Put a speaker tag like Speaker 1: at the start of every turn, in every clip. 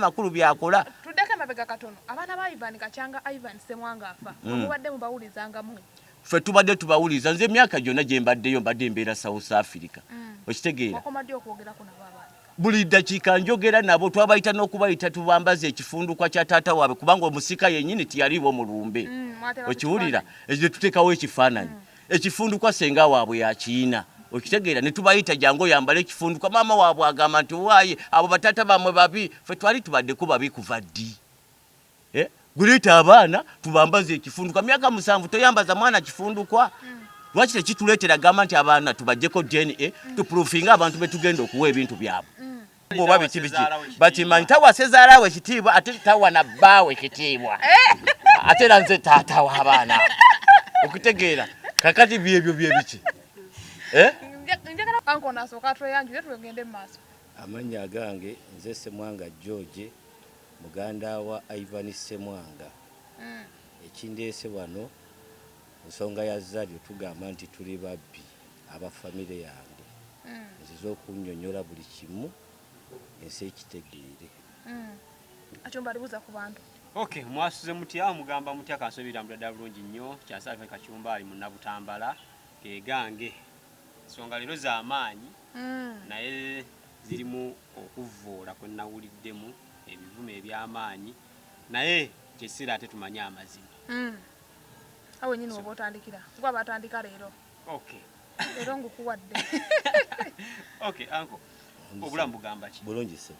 Speaker 1: Makulu byakola.
Speaker 2: Tuddeko emabega katono, abaana ba Ivan Kakyanga Ivan Ssemwanga afa, mubadde mubawulizanga mmwe?
Speaker 1: Ffe tubadde tubawuliza. Nze emyaka gyonna gye mbaddeyo mbadde mbeera South Africa, okitegeera?
Speaker 2: Wakoma ddi okwogerako nabo abaana?
Speaker 1: Buli ddakiika njogera nabo. Twabayita n'okubayita tubambaze ekifundukwa kya taata waabwe, kubanga omusika yennyini tiyaliiwo mu lumbe.
Speaker 2: Mwateekako
Speaker 1: Okiwulira?
Speaker 2: ekifaananyi.
Speaker 1: Ne tuteekawo ekifaananyi, ekifundukwa senga waabwe yakiyina, okitegeera? Ne tubayita, "Jangu oyambale ekifundukwa." Maama waabwe agamba nti, "Waaye abo bataata bammwe babi." Ffe twali tubaddeko babi kuva ddi? Eh? Guleeta abaana tubambaze ekifundukwa. Myaka 7 toyambaza mwana kifundukwa. Lwaki tekituleetera gamba nti abaana tubajjeko DNA, tuprovinga abantu betugenda okuwa ebintu byabwe oba biki biki? Bakimanyi, tawa sezaalawe ekitiibwa, ate tawa na bbaawe kitiibwa, ate era nze taata w'abaana, okutegeera? Kakati byebyo byebiki, eh?
Speaker 2: Njagala uncle nasooka atweyanjule, tugende mu maaso.
Speaker 3: Amannya agange nze Ssemwanga George, muganda wa Ivan Ssemwanga. Ekindeese wano nsonga ya Zari. Tugamba nti tuli babbi aba famire yange. Nzize okunnyonnyola buli kimu, ensi ekitegeere.
Speaker 2: Kacyumba alibuuza ku bantu.
Speaker 4: Okay, mwasuze mutya? Mugamba mutya? Kanso bitambula ddala bulungi nnyo. Kyasaafe Kacyumba ali mu Nabutambala gegange. Ensonga leero z'amaanyi, naye zirimu okuvvoola kwe nawuliddemu ebivumo eby'amaanyi, naye kyesira ate tumanye amazima.
Speaker 2: Awo wenyini oba otandikira gwe abatandika leero.
Speaker 4: Okay.
Speaker 2: Leero ngukuwadde.
Speaker 4: Okay, uncle, obulamu bugamba ki?
Speaker 3: Bulungi se.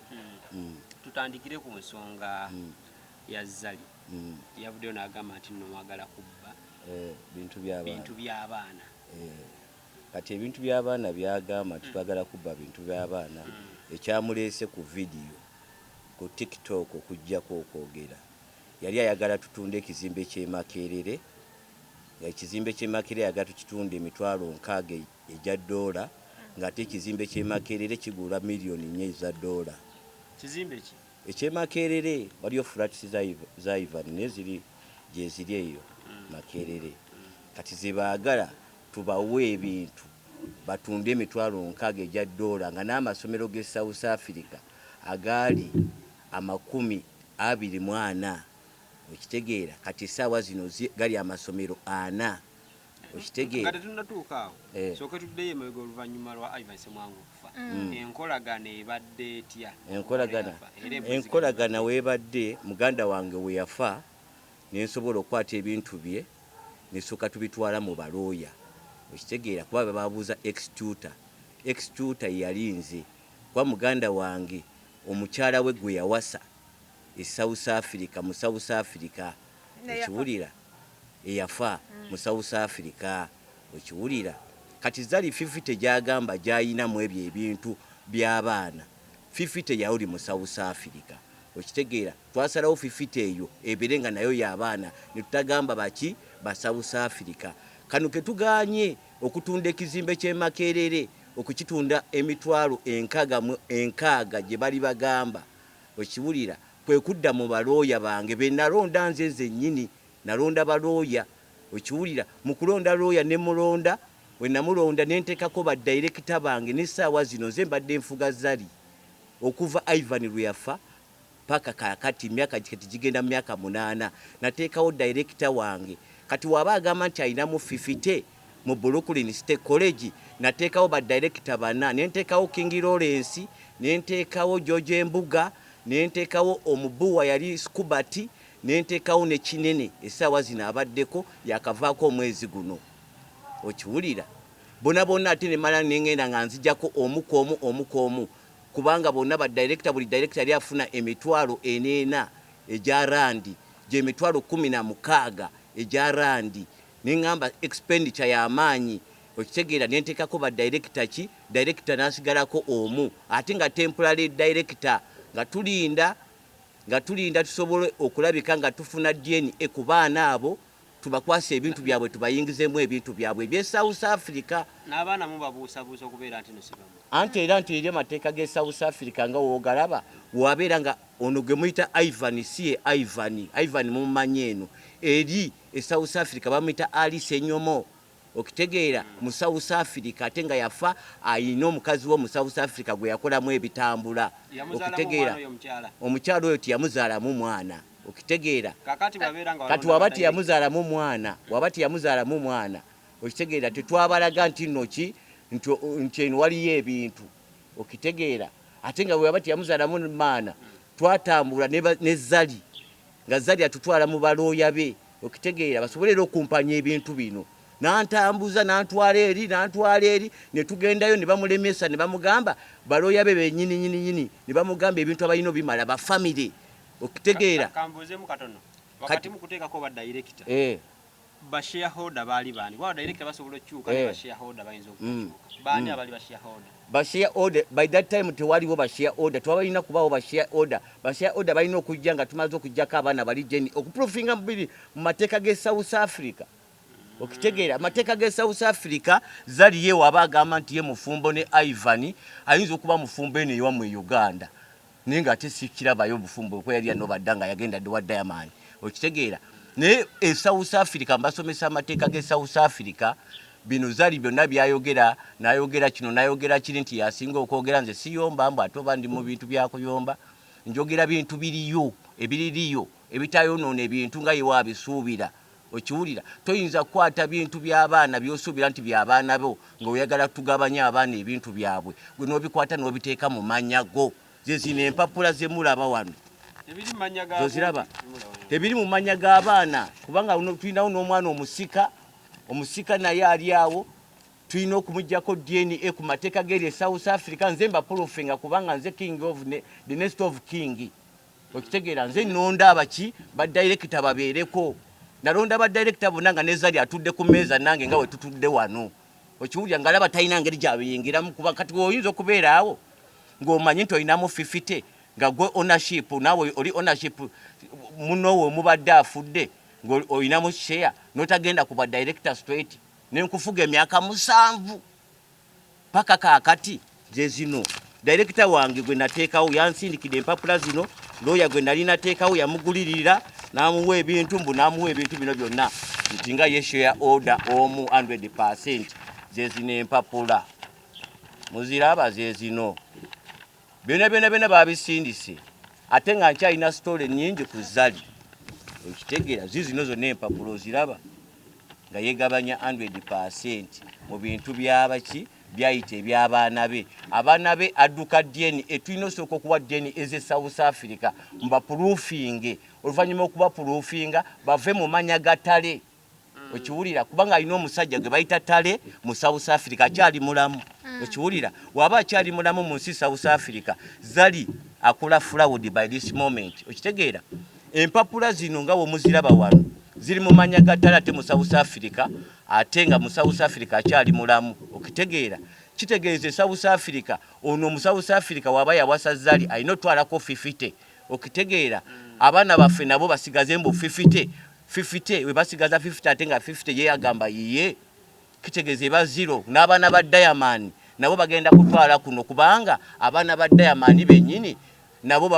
Speaker 4: Tutandikire ku nsonga ya Zali. Yavuddeyo n'agamba nti nno mwagala kubba
Speaker 3: Eh, bintu by'abaana.
Speaker 4: Bintu by'abaana.
Speaker 3: Eh, kati ebintu by'abaana byagamba nti twagala kubba bintu by'abaana, ekyamuleese ku vidiyo ku TikTok okugjako okwogera, yali ayagala tutunde ekizimbe ky'e Makerere, nga ekizimbe ky'e Makerere ayagala tukitunde 60,000 egya ddoola, ng'ate ekizimbe ky'e Makerere kigula miliyoni 4 eza ddoola.
Speaker 4: Kizimbe ki?
Speaker 3: Eky'e Makerere waliyo flats za Ivan, naye ziri gyeziri eyo Makerere. Kati zebaagala tubawe ebintu batunde 60,000 egya ddoola, nga n'amasomero g'e South Africa agaali 24, okitegeera? Kati essaawa zino gali amasomero 40,
Speaker 4: Nga
Speaker 3: okitegeera?
Speaker 4: Tetunnatuuka awo.
Speaker 3: Eh.
Speaker 4: Sooke tuddeyo emabega. Oluvannyuma lwa Ivan Ssemwanga okufa, enkolagana ebadde etya?
Speaker 3: Enkolagana?
Speaker 4: Era empuliziganya
Speaker 3: Enkolagana
Speaker 4: ebadde etya?
Speaker 3: Weebadde, muganda wange we yafa, nensobola okukwata ebintu bye nesooka tubitwala mu balooya, okitegeera? Kuba bababuuza executor. Executor yali nze, kuba muganda wange omukyala we gwe yawasa e South Africa, mu South Africa.
Speaker 2: Neyafa.
Speaker 3: Okiwulira? Eyafa mu South Africa, okiwulira? Kati Zali 50 gyagamba gyayinamu ebyo ebintu by'abaana, 50 yawuli mu South Africa, okitegeera? Twasalawo 50 eyo ebeere nga nayo y'abaana, ne tutagamba baki ba South Africa. Kano ketuganye okutunda ekizimbe ky'e Makerere, okukitunda 60,000 gye bali bagamba, okiwulira? Kwe kudda mu balooya bange be nalonda nze nzennyini. Nalonda balooya, okiwulira? Mu kulonda looya ne mulonda, we namulonda ne nteekako ba director bange. N'essaawa zino nze mbadde nfuga Zari okuva Ivan lwe yafa paka kaakati, emyaka kati gigenda mu myaka 8. Nateekawo director wange. Kati waaba agamba nti alinamu 50 mu Brooklyn City College, nateekawo ba director bana. Ne nteekawo King Lawrence, ne nteekawo George Embuga, ne nteekawo omubuwa yali Scubert, ne nteekawo ne Kinene, essaawa zino abaddeko yakavaako omwezi guno, okiwulira? Bona bonna. Ate ne mala nengenda nga nzijako omu ku omu, omu ku omu, kubanga bonna ba director, buli director yali afuna 4,000 egya randi, gye 16,000 egya randi. Neŋŋamba expenditure y'amaanyi, okitegeera? Nenteekako ba director ki, director n'asigalako omu, ate nga temporary director, nga tulinda tusobole okulabika nga tufuna DNA ku baana abo, tubakwasa ebintu byabwe, tubayingizemu ebintu byabwe ebye South Africa.
Speaker 4: N'abaana mubabuusabuusa okubeera nti no sibamu?
Speaker 3: Anti era nti eri amateeka g'e South Africa nga woogalaba, wabeera nga ono gwe muyita Ivan si ye Ivan. Ivan mumumanyi eno eri e South Africa bamuyita Alice Enyomo. Okitegeera? Mu South Africa, ate nga yafa ayina omukazi wo mu South Africa gwe yakolamu ebitambula.
Speaker 4: Yamuzaalamu
Speaker 3: Okitegeera?
Speaker 4: omwana oyo omukyala?
Speaker 3: Omukyala oyo teyamuzaalamu mwana, okitegeera?
Speaker 4: Kakati bwabeera nga
Speaker 3: Kati
Speaker 4: walonda
Speaker 3: waba
Speaker 4: ba
Speaker 3: teyamuzaalamu mwana, waba teyamuzaalamu mwana, okitegeera, tetwabalaga nti nno ki nti eno waliyo ebintu, okitegeera? Ate nga bwewaba teyamuzaalamu maana, twatambula ne Zali, nga Zali atutwala mu balooya be, okitegeera, basobole era okumpanya ebintu bino. Nantambuza, nantwala eri, nantwala eri, ne tugendayo ne bamulemesa, ne bamugamba balooya be benyini nyini nyini, ne bamugamba ebintu abalina obimala bafamire, okitegeera?
Speaker 4: Kambuuzeemu katono. Wakati mu kuteekako ba director, ba shareholder baali baani? Kuba ba director basobola okukyuka ne ba shareholder bayinza okutakyuka. Baani abali ba shareholder?
Speaker 3: Ba shareholder by that time tewaliwo ba shareholder, twabalina kubawo ba shareholder. Ba shareholder balina okujja nga tumaze okugjako abaana bali jeni okuprovinga mubiri mu mateeka g'e South Africa, okitegeera? Amateeka g'e South Africa, Zali ye waba agamba nti ye mufumbo ne Ivan, ayinza okuba mufumbo eno ewammwe e Uganda, naye ng'ate sikirabayo obufumbo kwe yali yanobadda nga yagenda dde wa Diamond, okitegeera? Naye e South Africa, mbasomesa amateeka g'e South Africa. Bino Zali byonna byayogera, nayogera kino, nayogera kiri, nti yasinga okwogera. Nze siyomba mbu ate oba ndi mu bintu byakuyomba. Njogera bintu biriyo, ebiririyo, ebitayonoona ebintu nga ye waabisuubira, okiwulira? Toyinza kukwata bintu by'abaana by'osuubira nti by'abaana bo, ng'oyagala tugabanya abaana ebintu byabwe, gwe n'obikwata n'obiteeka mu mannya go. Ze zino empapula ze mulaba wano.
Speaker 4: Tebiri mu mannya ga
Speaker 3: Zoziraba?
Speaker 4: Gundi.
Speaker 3: Tebiri mu mannya g'abaana, kubanga tulinawo n'omwana omusika, omusika naye ali awo, tulina okumugjako DNA ku mateeka g'eri e South Africa. Nze mbaprovinga kubanga nze king of the next of king, okitegeera? Nze nonda abaki badirekita babeereko. Nalonda badirekita bonna nga nezali atudde ku mmeeza nange nga we tutudde wano, okiwulira? Ngaalaba talina ngeri gyabiyingiramu, kuba kati oyinza okubeera awo ng'omanyi nti olinamu 50, nga gwe ownership, naawe oli ownership, munoowe omubadde afudde ng'olinamu share, n'otagenda ku ba director straight, nenkufuga emyaka 7 paka kaakati. Ze zino, director wange gwe nateekawo yansindikidde empapula zino. Looya gwe nali nateekawo yamugulirira n'amuwa ebintu, mbu n'amuwa ebintu bino byonna nti nga ye shareholder omu 100. Ze zino empapula muziraba, ze zino byonna byonna byonna babisindise, ate nga nkyalina story nnyingi ku Zali, okitegeera? Zizino zonna empapula oziraba nga yegabanya 100 mu bintu byabaki byayita eby'abaana be. Abaana be adduka DNA, tulina osooka okuwa DNA ez'e South Africa mbaprovinge. Oluvannyuma okubaprovinga bave mu manya ga Tale, okiwulira? Kubanga alina omusajja gwe bayita Tale mu South Africa, akyali mulamu, okiwulira? Waba akyali mulamu mu nsi South Africa, Zali akola fraud by this moment, okitegeera? Empapula zino nga bwemuziraba wano ziri mu manya ga Tale, ate mu South Africa, ate nga mu South Africa akyali mulamu, okitegeera? Kitegeeza e South Africa ono mu South Africa waba yawasa Zali alina otwalako 50, okitegeera? Abaana baffe nabo basigaze mbu 50 50, we basigaza 50, ate nga 50 ye yagamba yiye, kitegeeza eba zero. N'abaana ba Diamond nabo bagenda kutwala kuno, kubanga abaana ba Diamond bennyini nabo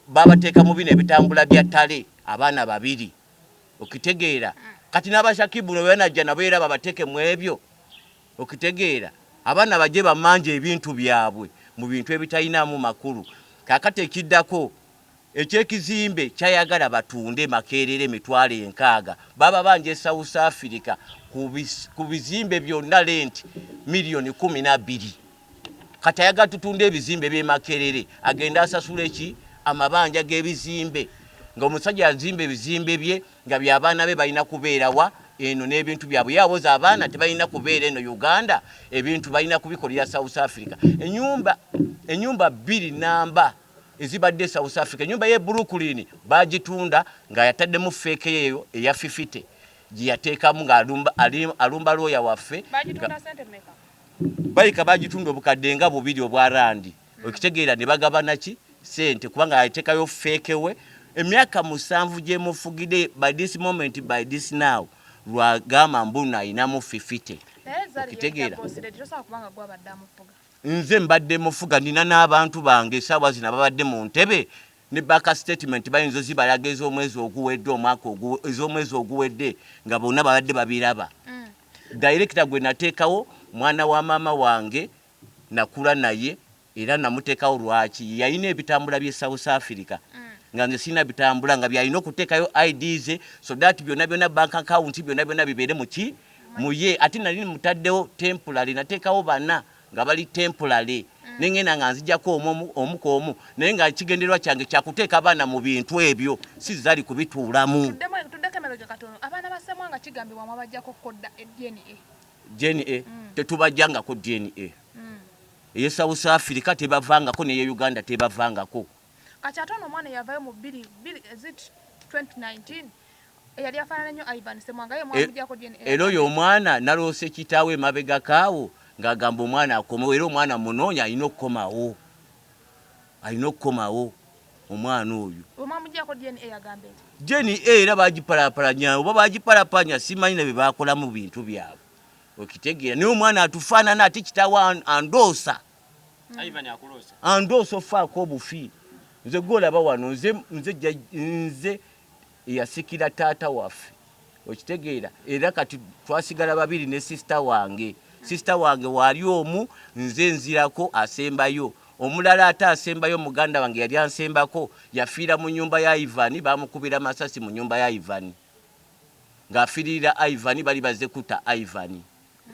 Speaker 3: babateeka mu bino ebitambula bya Tale, abaana babiri, okitegeera? Kati n'abashakibu no banajja nabo era babateeke mu ebyo, okitegeera? Abaana bajje bamanja ebintu byabwe mu bintu ebitalinamu makulu. Kakati ekiddako ekyekizimbe kyayagala batunde Makerere 60,000, baba banja e South Africa ku bizimbe byonna rent miliyoni 12. Kati ayagala tutunde ebizimbe by'e Makerere agende asasule ki? Amabanja g'ebizimbe, ng'omusajja yazimba ebizimbe bye nga byabaana be, balina kubeerawa eno n'ebintu byabwe. Ye awoza abaana tebalina kubeera eno Uganda, ebintu balina kubikolera South Africa. Enyumba bbiri namba ezibadde South Africa, enyumba ye Brooklyn bagitunda nga yataddemu fake yeyo eya 50 gye yateekamu nga alumba looya waffe.
Speaker 2: Bagitunda sente mmeka?
Speaker 3: Balika bagitunda obukadde nga 2 obwa randi, okitegeera? Ne bagabana ki sente, kubanga yateekayo fake we. Emyaka 7 gyemufugidde, by this moment, by this now, lwagamba mbuno ayinamu 50.
Speaker 2: Naye Zari
Speaker 3: Okitegeera?
Speaker 2: yeyita boss lady, tosobola kubanga gwabadde amufuga.
Speaker 3: Nze mbadde mufuga, nina n'abantu bange esaawa zino ababadde mu ntebe ne bank statement bayinza ozibalaga ez'omwezi oguwedde, omwaka ez'omwezi oguwedde, nga bonna babadde babiraba.
Speaker 1: Director gwe nateekawo mwana wa maama wange, nakula naye era namuteekawo. Lwaki? Yalina ebitambula by'e South Africa nga nze sirina bitambula, nga byalina okuteekayo ID ze, so that byonna byonna, bank account, byonna byonna bibeere muki muye. Ate nali mutaddewo temporary, nateekawo bana nga bali temporary, nengenda nga nzijako omu omu ku omu, naye nga ekigendererwa kyange kyakuteeka abaana mu bintu ebyo, si zali kubituulamu.
Speaker 2: Tuddeko emabega katono. Abaana ba Ssemwanga kigambibwa mwabajjako kodda DNA.
Speaker 1: DNA tetubajjangako. DNA eye South Africa tebavangako, neye Uganda tebavangako.
Speaker 2: Kati ate ono omwana eyavayo mu bbiri bbiri, is it 2019, eyali afaanana nnyo Ivan Ssemwanga, ye mwamuggyako DNA?
Speaker 1: Era oyo omwana naloose kitaawe emabega kaawo ng'agamba omwana akomewo, era omwana munoonya, alina okukomawo, alina okukomawo omwana oyo.
Speaker 2: Bwe mwamuggyako DNA yagamba eti?
Speaker 1: DNA era bagipalapalanya oba bagipalapanya, simanyi na bye bakolamu bintu byabwe, okitegeera? Naye omwana atufaanana, ate kitaawe andoosa.
Speaker 4: Ivan akuloosa?
Speaker 1: Andoosa ofaako obufi. Nze gwolaba wano, nze eyasikira taata waffe, okitegeera? Era kati twasigala babiri ne sister wange. Sister wange waali omu, nze nzirako asembayo. Omulala ate asembayo muganda wange yali ansembako, yafiira mu nyumba ya Ivan, bamukubira masasi mu nyumba ya Ivan ng'afiiririra Ivan, bali bazze kutta Ivan,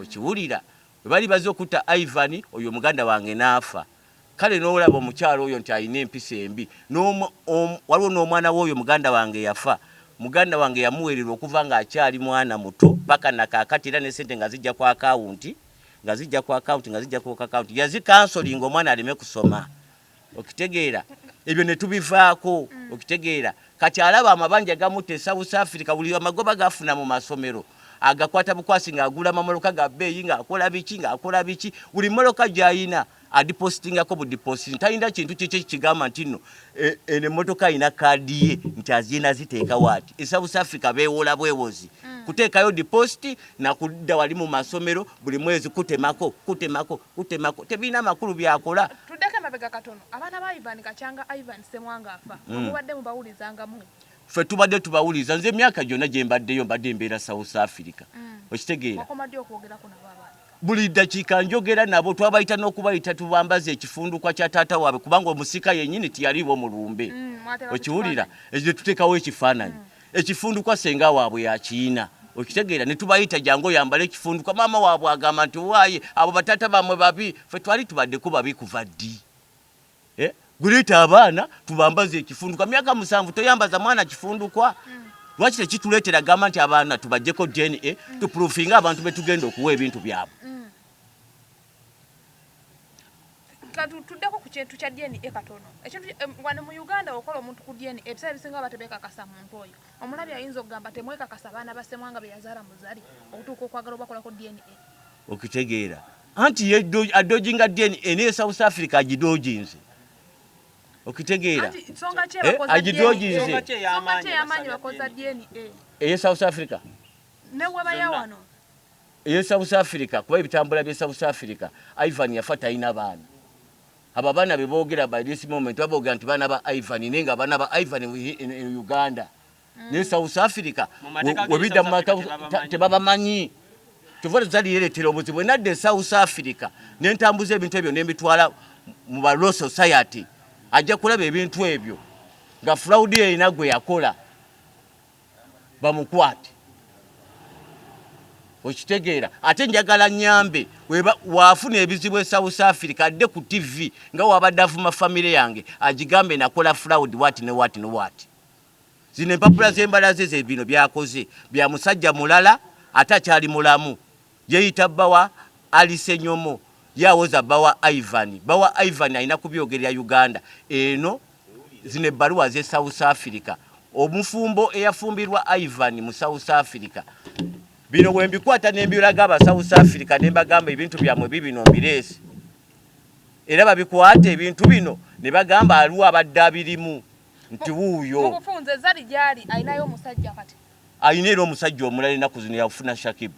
Speaker 1: okiwulira? Bwe bali bazze okutta Ivan, oyo muganda wange n'afa. Kale n'olaba omukyalo oyo nti alina empisa embi. Waliwo n'omwana w'oyo muganda wange yafa. Muganda wange yamuweerera okuva ng'akyali mwana muto paka nakaakati, era ne sente nga zijja ku akawunti, nga zijja ku akawunti, nga zijja ku akawunti, yazikansolinga omwana aleme kusoma, okitegeera? Ebyo ne tubivaako, okitegeera? Kati alaba amabanja gamutta e South Africa. Buli amagoba gafuna mu masomero agakwata bukwasi, ng'agula amamoloka ga bbeeyi, ng'akola biki, ng'akola biki. Buli mmotoka gy'ayina adipositingako budipositi, talina kintu kiki kigamba nti nno eno emmotoka alina kaadi ye nti aziyina ziteekawo. Ati e South Africa beewola bwewozi kuteekayo deposit nakudda wali mu masomero buli mwezi kutemako, kutemako, kutemako. Tebirina makulu byakola.
Speaker 2: Tuddeko emabega katono. Abaana ba Ivan Kacyanga, Ivan Ssemwanga afa, mubadde mubawulizangamu?
Speaker 1: Ffe tubadde tubawuliza. Nze emyaka gyonna gye mbaddeyo mbadde mbeera South Africa, okitegeera?
Speaker 2: Wakoma ddi okwogerako nabo abaana?
Speaker 1: Buli ddakiika njogera nabo. Twabayita n'okubayita tubambaze ekifundukwa kya taata waabwe, kubanga omusika yennyini tiyaliiwo mu lumbe.
Speaker 2: Mwateekako
Speaker 1: Okiwulira? Ekyo tuteekawo ekifaananyi, ekifundukwa senga waabwe yakiina, okitegeera? Ne tubayita, jangu oyambale ekifundukwa. Maama waabwe agamba nti waaye abo bataata bammwe babi. Ffe twali tubaddeko babi kuva ddi? Eh, guleeta abaana tubambaze ekifundukwa. Myaka 7 toyambaza mwana kifundukwa. Lwaki tekituleetera gamba nti abaana tubajjeko DNA, tuprovinga abantu betugenda okuwa ebintu byabwe?
Speaker 2: Tuddeko ku kintu kya DNA katono. Ekintu wano mu Uganda, okola omuntu ku DNA, ebiseera ebisinga baba tebekakasa muntu oyo. Omulabi ayinza okugamba, temwekakasa abaana ba Ssemwanga be yazaala muzali okutuuka okwagala obakolako DNA?
Speaker 1: Okitegeera? Anti ye adodginga DNA, naye South Africa agidodginze, okitegeera?
Speaker 2: Anti nsonga ki
Speaker 1: Eh,
Speaker 2: ebakoza
Speaker 1: agidodginze.
Speaker 2: DNA?
Speaker 4: Nsonga ki
Speaker 2: Nsonga
Speaker 4: ey'amaanyi
Speaker 2: ki ey'amaanyi
Speaker 4: ebasabya
Speaker 2: bakoza
Speaker 4: DNA?
Speaker 2: DNA?
Speaker 1: Eye South Africa.
Speaker 2: Ne webaya
Speaker 4: Zonna.
Speaker 2: wano.
Speaker 1: Eye South Africa, kuba ebitambula bye South Africa, Ivan yafa talina baana. Abo abaana be boogera by this moment, baboogera nti baana ba Ivan, naye nga abaana ba Ivan in Uganda, naye South Africa
Speaker 4: Mu mateeka g'e
Speaker 1: webidda
Speaker 4: South
Speaker 1: mu
Speaker 4: Africa
Speaker 1: mateeka
Speaker 4: tebabamanyi.
Speaker 1: Tebabamanyi. Kyova zalireetera obuzibu. Enadda e South Africa nentambuza ebintu ebyo nembitwala mu ba law society, ajja kulaba ebintu ebyo nga fraud erina gwe yakola, bamukwate, okitegeera? Ate njagala nyambe waafuna ebizibu e South Africa, adde ku TV nga wabadde avuma famire yange, agigambe nakola fraud what ne what ne what. Zino empapula z'embalaze ze bino byakoze bya musajja mulala ate akyali mulamu, yeeyita bba wa Alice Nyomo, ye awoza bba wa Ivan. Bba wa Ivan alina kubyogerera Uganda eno. Zino ebbaluwa z'e South Africa, omufumbo eyafumbirwa Ivan mu South Africa. Bino bwe mbikwata ne mbiraga aba South Africa ne mbagamba ebintu byammwe bibino mbireese, era babikwata ebintu bino ne bagamba aliwo abadde abirimu nti wuuyo.
Speaker 2: Mu bufunze Zari gyali alinayo omusajja kati?
Speaker 1: Alina era omusajja omulala ennaku zino, yafuna Shakibu.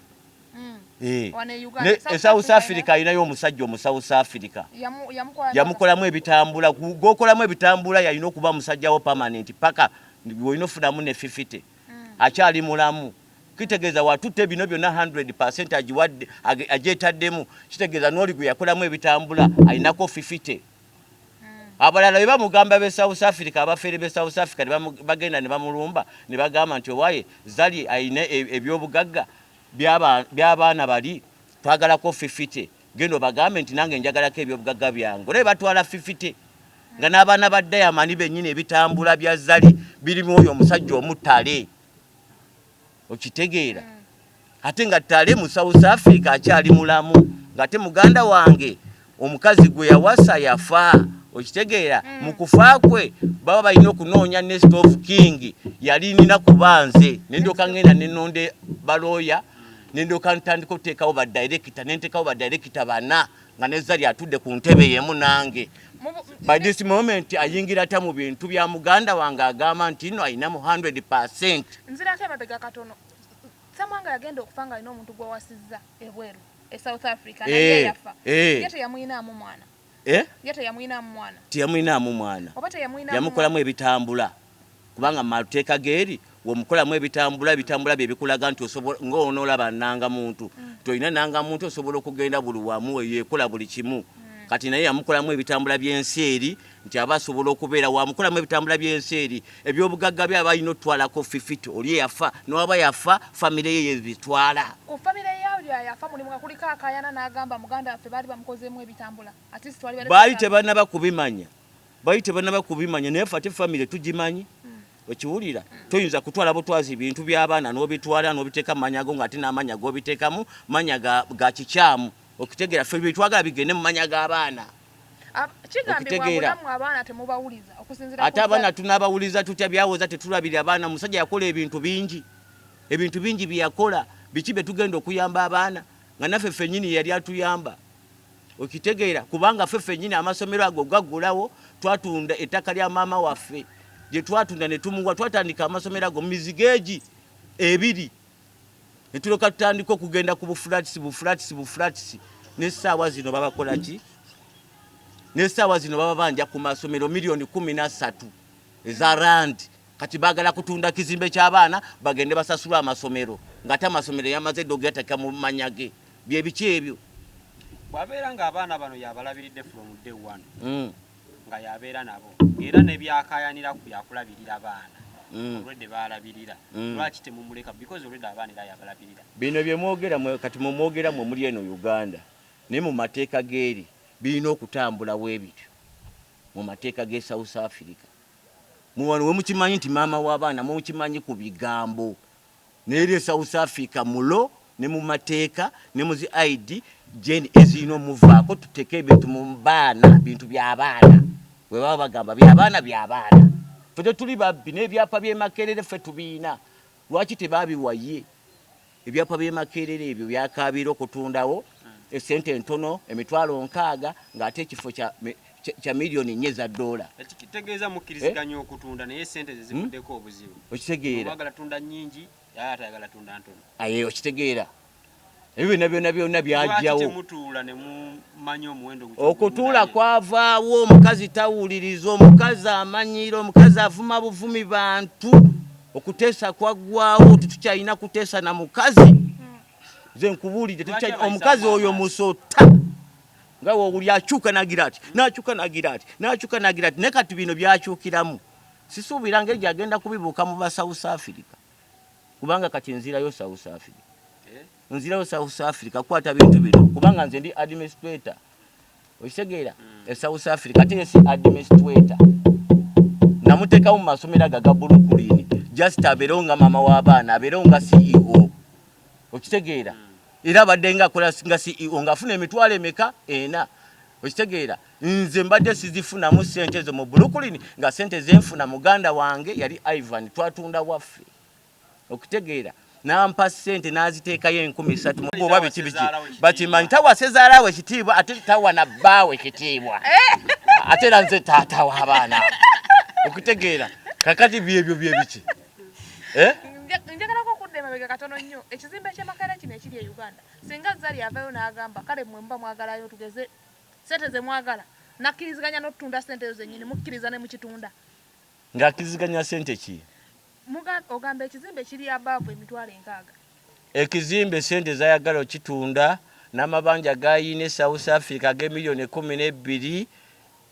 Speaker 1: Eh.
Speaker 2: Wano e Uganda,
Speaker 1: Ne e South Africa alinayo omusajja omu South Africa.
Speaker 2: Yamukola
Speaker 1: Yamukolamu ebitambula. Gwokolamu ebitambula yalina okuba musajja wo permanent paka olina ofunamu ne 50. Akyali mulamu. Kitegeeza watutte bino byonna 100% agiwadde, agyetaddemu. Kitegeeza n'oli gwe yakolamu ebitambula alinako 50. Abalala bwe bamugamba b'e South Africa, abafeere b'e South Africa ne bagenda ne bamulumba ne bagamba nti owaye Zari alina ebyobugagga by'abaana bali, twagalako 50. Genda obagambe nti nange njagalako ebyobugagga byange. Olabye batwala 50 nga n'abaana ba Diamond bennyini ebitambula bya Zari birimu oyo omusajja omuttale. Okitegeera? Ate nga Ttale mu South Africa akyali mulamu, ng'ate muganda wange omukazi gwe yawasa yafa. Okitegeera? Mu kufa kwe baba balina okunoonya next of king, yali nina kuba nze. Ne ndyoka ngenda ne nnonda balooya, ne ndyoka ntandika okuteekawo ba director, ne nteekawo ba director bana nga ne Zari atudde ku ntebe y'emu nange. By this moment ayingira atya mu bintu bya muganda wange agamba nti nno alina mu 100%.
Speaker 2: Nzirako emabega katono. Ssemwanga yagenda okufa ng'alina omuntu gw'awasizza ebweru e South Africa, naye yafa. Ye teyamuyinaamu mwana. Ye teyamuyinaamu mwana.
Speaker 1: Teyamuyinaamu mwana.
Speaker 2: Oba teyamuyinaamu
Speaker 1: Yamukolamu ebitambula. Kubanga mu mateeka g'eri w'omukolamu ebitambula, ebitambula bye bikulaga nti osobola, ng'onoolaba nnanga muntu. Tolina nnanga muntu osobola okugenda buli wamu, yeekola buli kimu. Kati naye yamukolamu ebitambula by'ensi eri nti aba asobola okubeera, wamukolamu ebitambula by'ensi eri ebyobugagga bye aba alina otwalako 50. Oli eyafa n'oaba yafa famire ye yebitwala.
Speaker 2: Ku famire ye yafa mulimu nga kuliko akayana n'agamba muganda waffe baali bamukozeemu ebitambula. At least twali
Speaker 1: bali tebannaba kubimanya. Baali tebannaba kubimanya naye ffe ate famire tugimanyi. Okiwulira? Toyinza kutwala butwazi bintu by'abaana n'obitwala n'obiteeka mu manya go ng'ate n'amanya g'obiteekamu manya ga kikyamu. Okitegeera? Ffe bye twagala bigende mu manya g'abaana.
Speaker 2: Kigambibwa mbu abaana temubawuliza okusinziira
Speaker 1: Ate abaana tunaabawuliza tutya? Byawoza tetulabirira abaana. Omusajja yakola ebintu bingi, ebintu bingi bye yakola. Biki bye tugenda okuyamba abaana nga naffe ffennyini yali atuyamba? Okitegeera? Kubanga ffe ffennyini amasomero ago gaggulawo, twatunda ettaka lya maama waffe lye twatunda ne tumuwa, twatandika amasomero ago mu mizigo egi ebiri. Ne tulyoka tutandika okugenda ku bufulaatisi, bufulaatisi, bufulaatisi. N'essaawa zino babakola ki? N'essaawa zino baba banja ku masomero miliyoni 13 eza rand. Kati baagala kutunda kizimbe ky'abaana bagende basasule amasomero, ng'ate amasomero yamaze dda okugateeka mu manya ge. Bye biki ebyo?
Speaker 4: Bw'abeera ng'abaana bano y'abalabiridde from day one, nga y'abeera nabo, ng'era ne by'akaayanira byakulabirira baana, already baalabirira, lwaki temumuleka? Because already abaana era yabalabirira.
Speaker 1: Bino bye mwogera mwe, kati mwe mwogera mwe muli eno Uganda, naye mu mateeka g'eri birina okutambula bwe bityo mu mateeka g'e South Africa. Mwe wano we mukimanyi nti maama w'abaana mukimanyi ku bigambo, naye eri e South Africa mu law ne mu mateeka ne mu zi ID gen ezirina omuvaako tuteeke ebintu mu baana, bintu by'abaana. Bwe baba bagamba by'abaana, by'abaana. Ffe tetuli babbi, n'ebyapa by'e Makerere ffe tubiina. Lwaki tebaabiwa ye? Ebyapa by'e Makerere ebyo byakaabira okutundawo essente entono, 60,000, ng'ate ekifo kya miliyoni 4 eza ddoola.
Speaker 4: Ekitegeeza mukkiriziganya okutunda naye ssente ze zivuddeko obuzibu.
Speaker 1: Okitegeera?
Speaker 4: Oyagala tunda nnyingi, naye ate ayagala tunda ntono.
Speaker 1: Aye okitegeera? Ebyo byonna byonna byonna byajjawo.
Speaker 4: Lwaki temutuula ne mumanya omuwendo
Speaker 1: gwe? Okutuula kwavaawo, omukazi tawuliriza, omukazi amanyiira, omukazi avuma buvumi bantu. Okuteesa kwaggwawo, tetukyalina kuteesa na mukazi. Nze nkubuulidde, omukazi oyo musota. Nga w'owulira akyuka n'agira ati, n'akyuka n'agira ati, n'akyuka n'agira ati, naye kati bino by'akyukiramu. Sisuubira ngeri gy'agenda kubibuuka mu ba South Africa. Kubanga kati nzirayo South Africa. Nzirayo South Africa kukwata bintu bino kubanga nze ndi administrator. Okitegeera? E South Africa ate ye si administrator. Namuteekawo mu masomero ago aga Brooklyn just abeerewo nga maama w'abaana, abeerewo nga CEO. Okitegeera? Era abadde nga akola nga CEO ng'afuna emitwalo emeka? Ena. Okitegeera? Nze mbadde sizifunamu ssente ezo mu Brooklyn, nga ssente ze nfuna muganda wange yali Ivan, twatunda waffe. Okitegeera? N'ampa ssente n'aziteekayo 3000 oba biki biki. Bakimanyi tawa ssezaala we kitiibwa ate tawa na bbaawe kitiibwa. Ate era nze taata w'abaana. Okitegeera? Kakati byebyo bye biki? Eh?
Speaker 2: Njagalako okudda emabega katono nnyo. Ekizimbe ky'e Makerere kino ekiri e Uganda, singa Zari avaayo n'agamba kale mmwe muba mwagalayo tugeze ssente ze mwagala, n'akkiriziganya n'okutunda ssente ezo zennyini, mukkiriza ne mukitunda?
Speaker 1: Ng'akkiriziganya ssente ki?
Speaker 2: Ogamba ekizimbe kiri above 60,000.
Speaker 1: Ekizimbe sente zayagala okitunda n'amabanja gayina e South Africa ag'emiliyoni 12.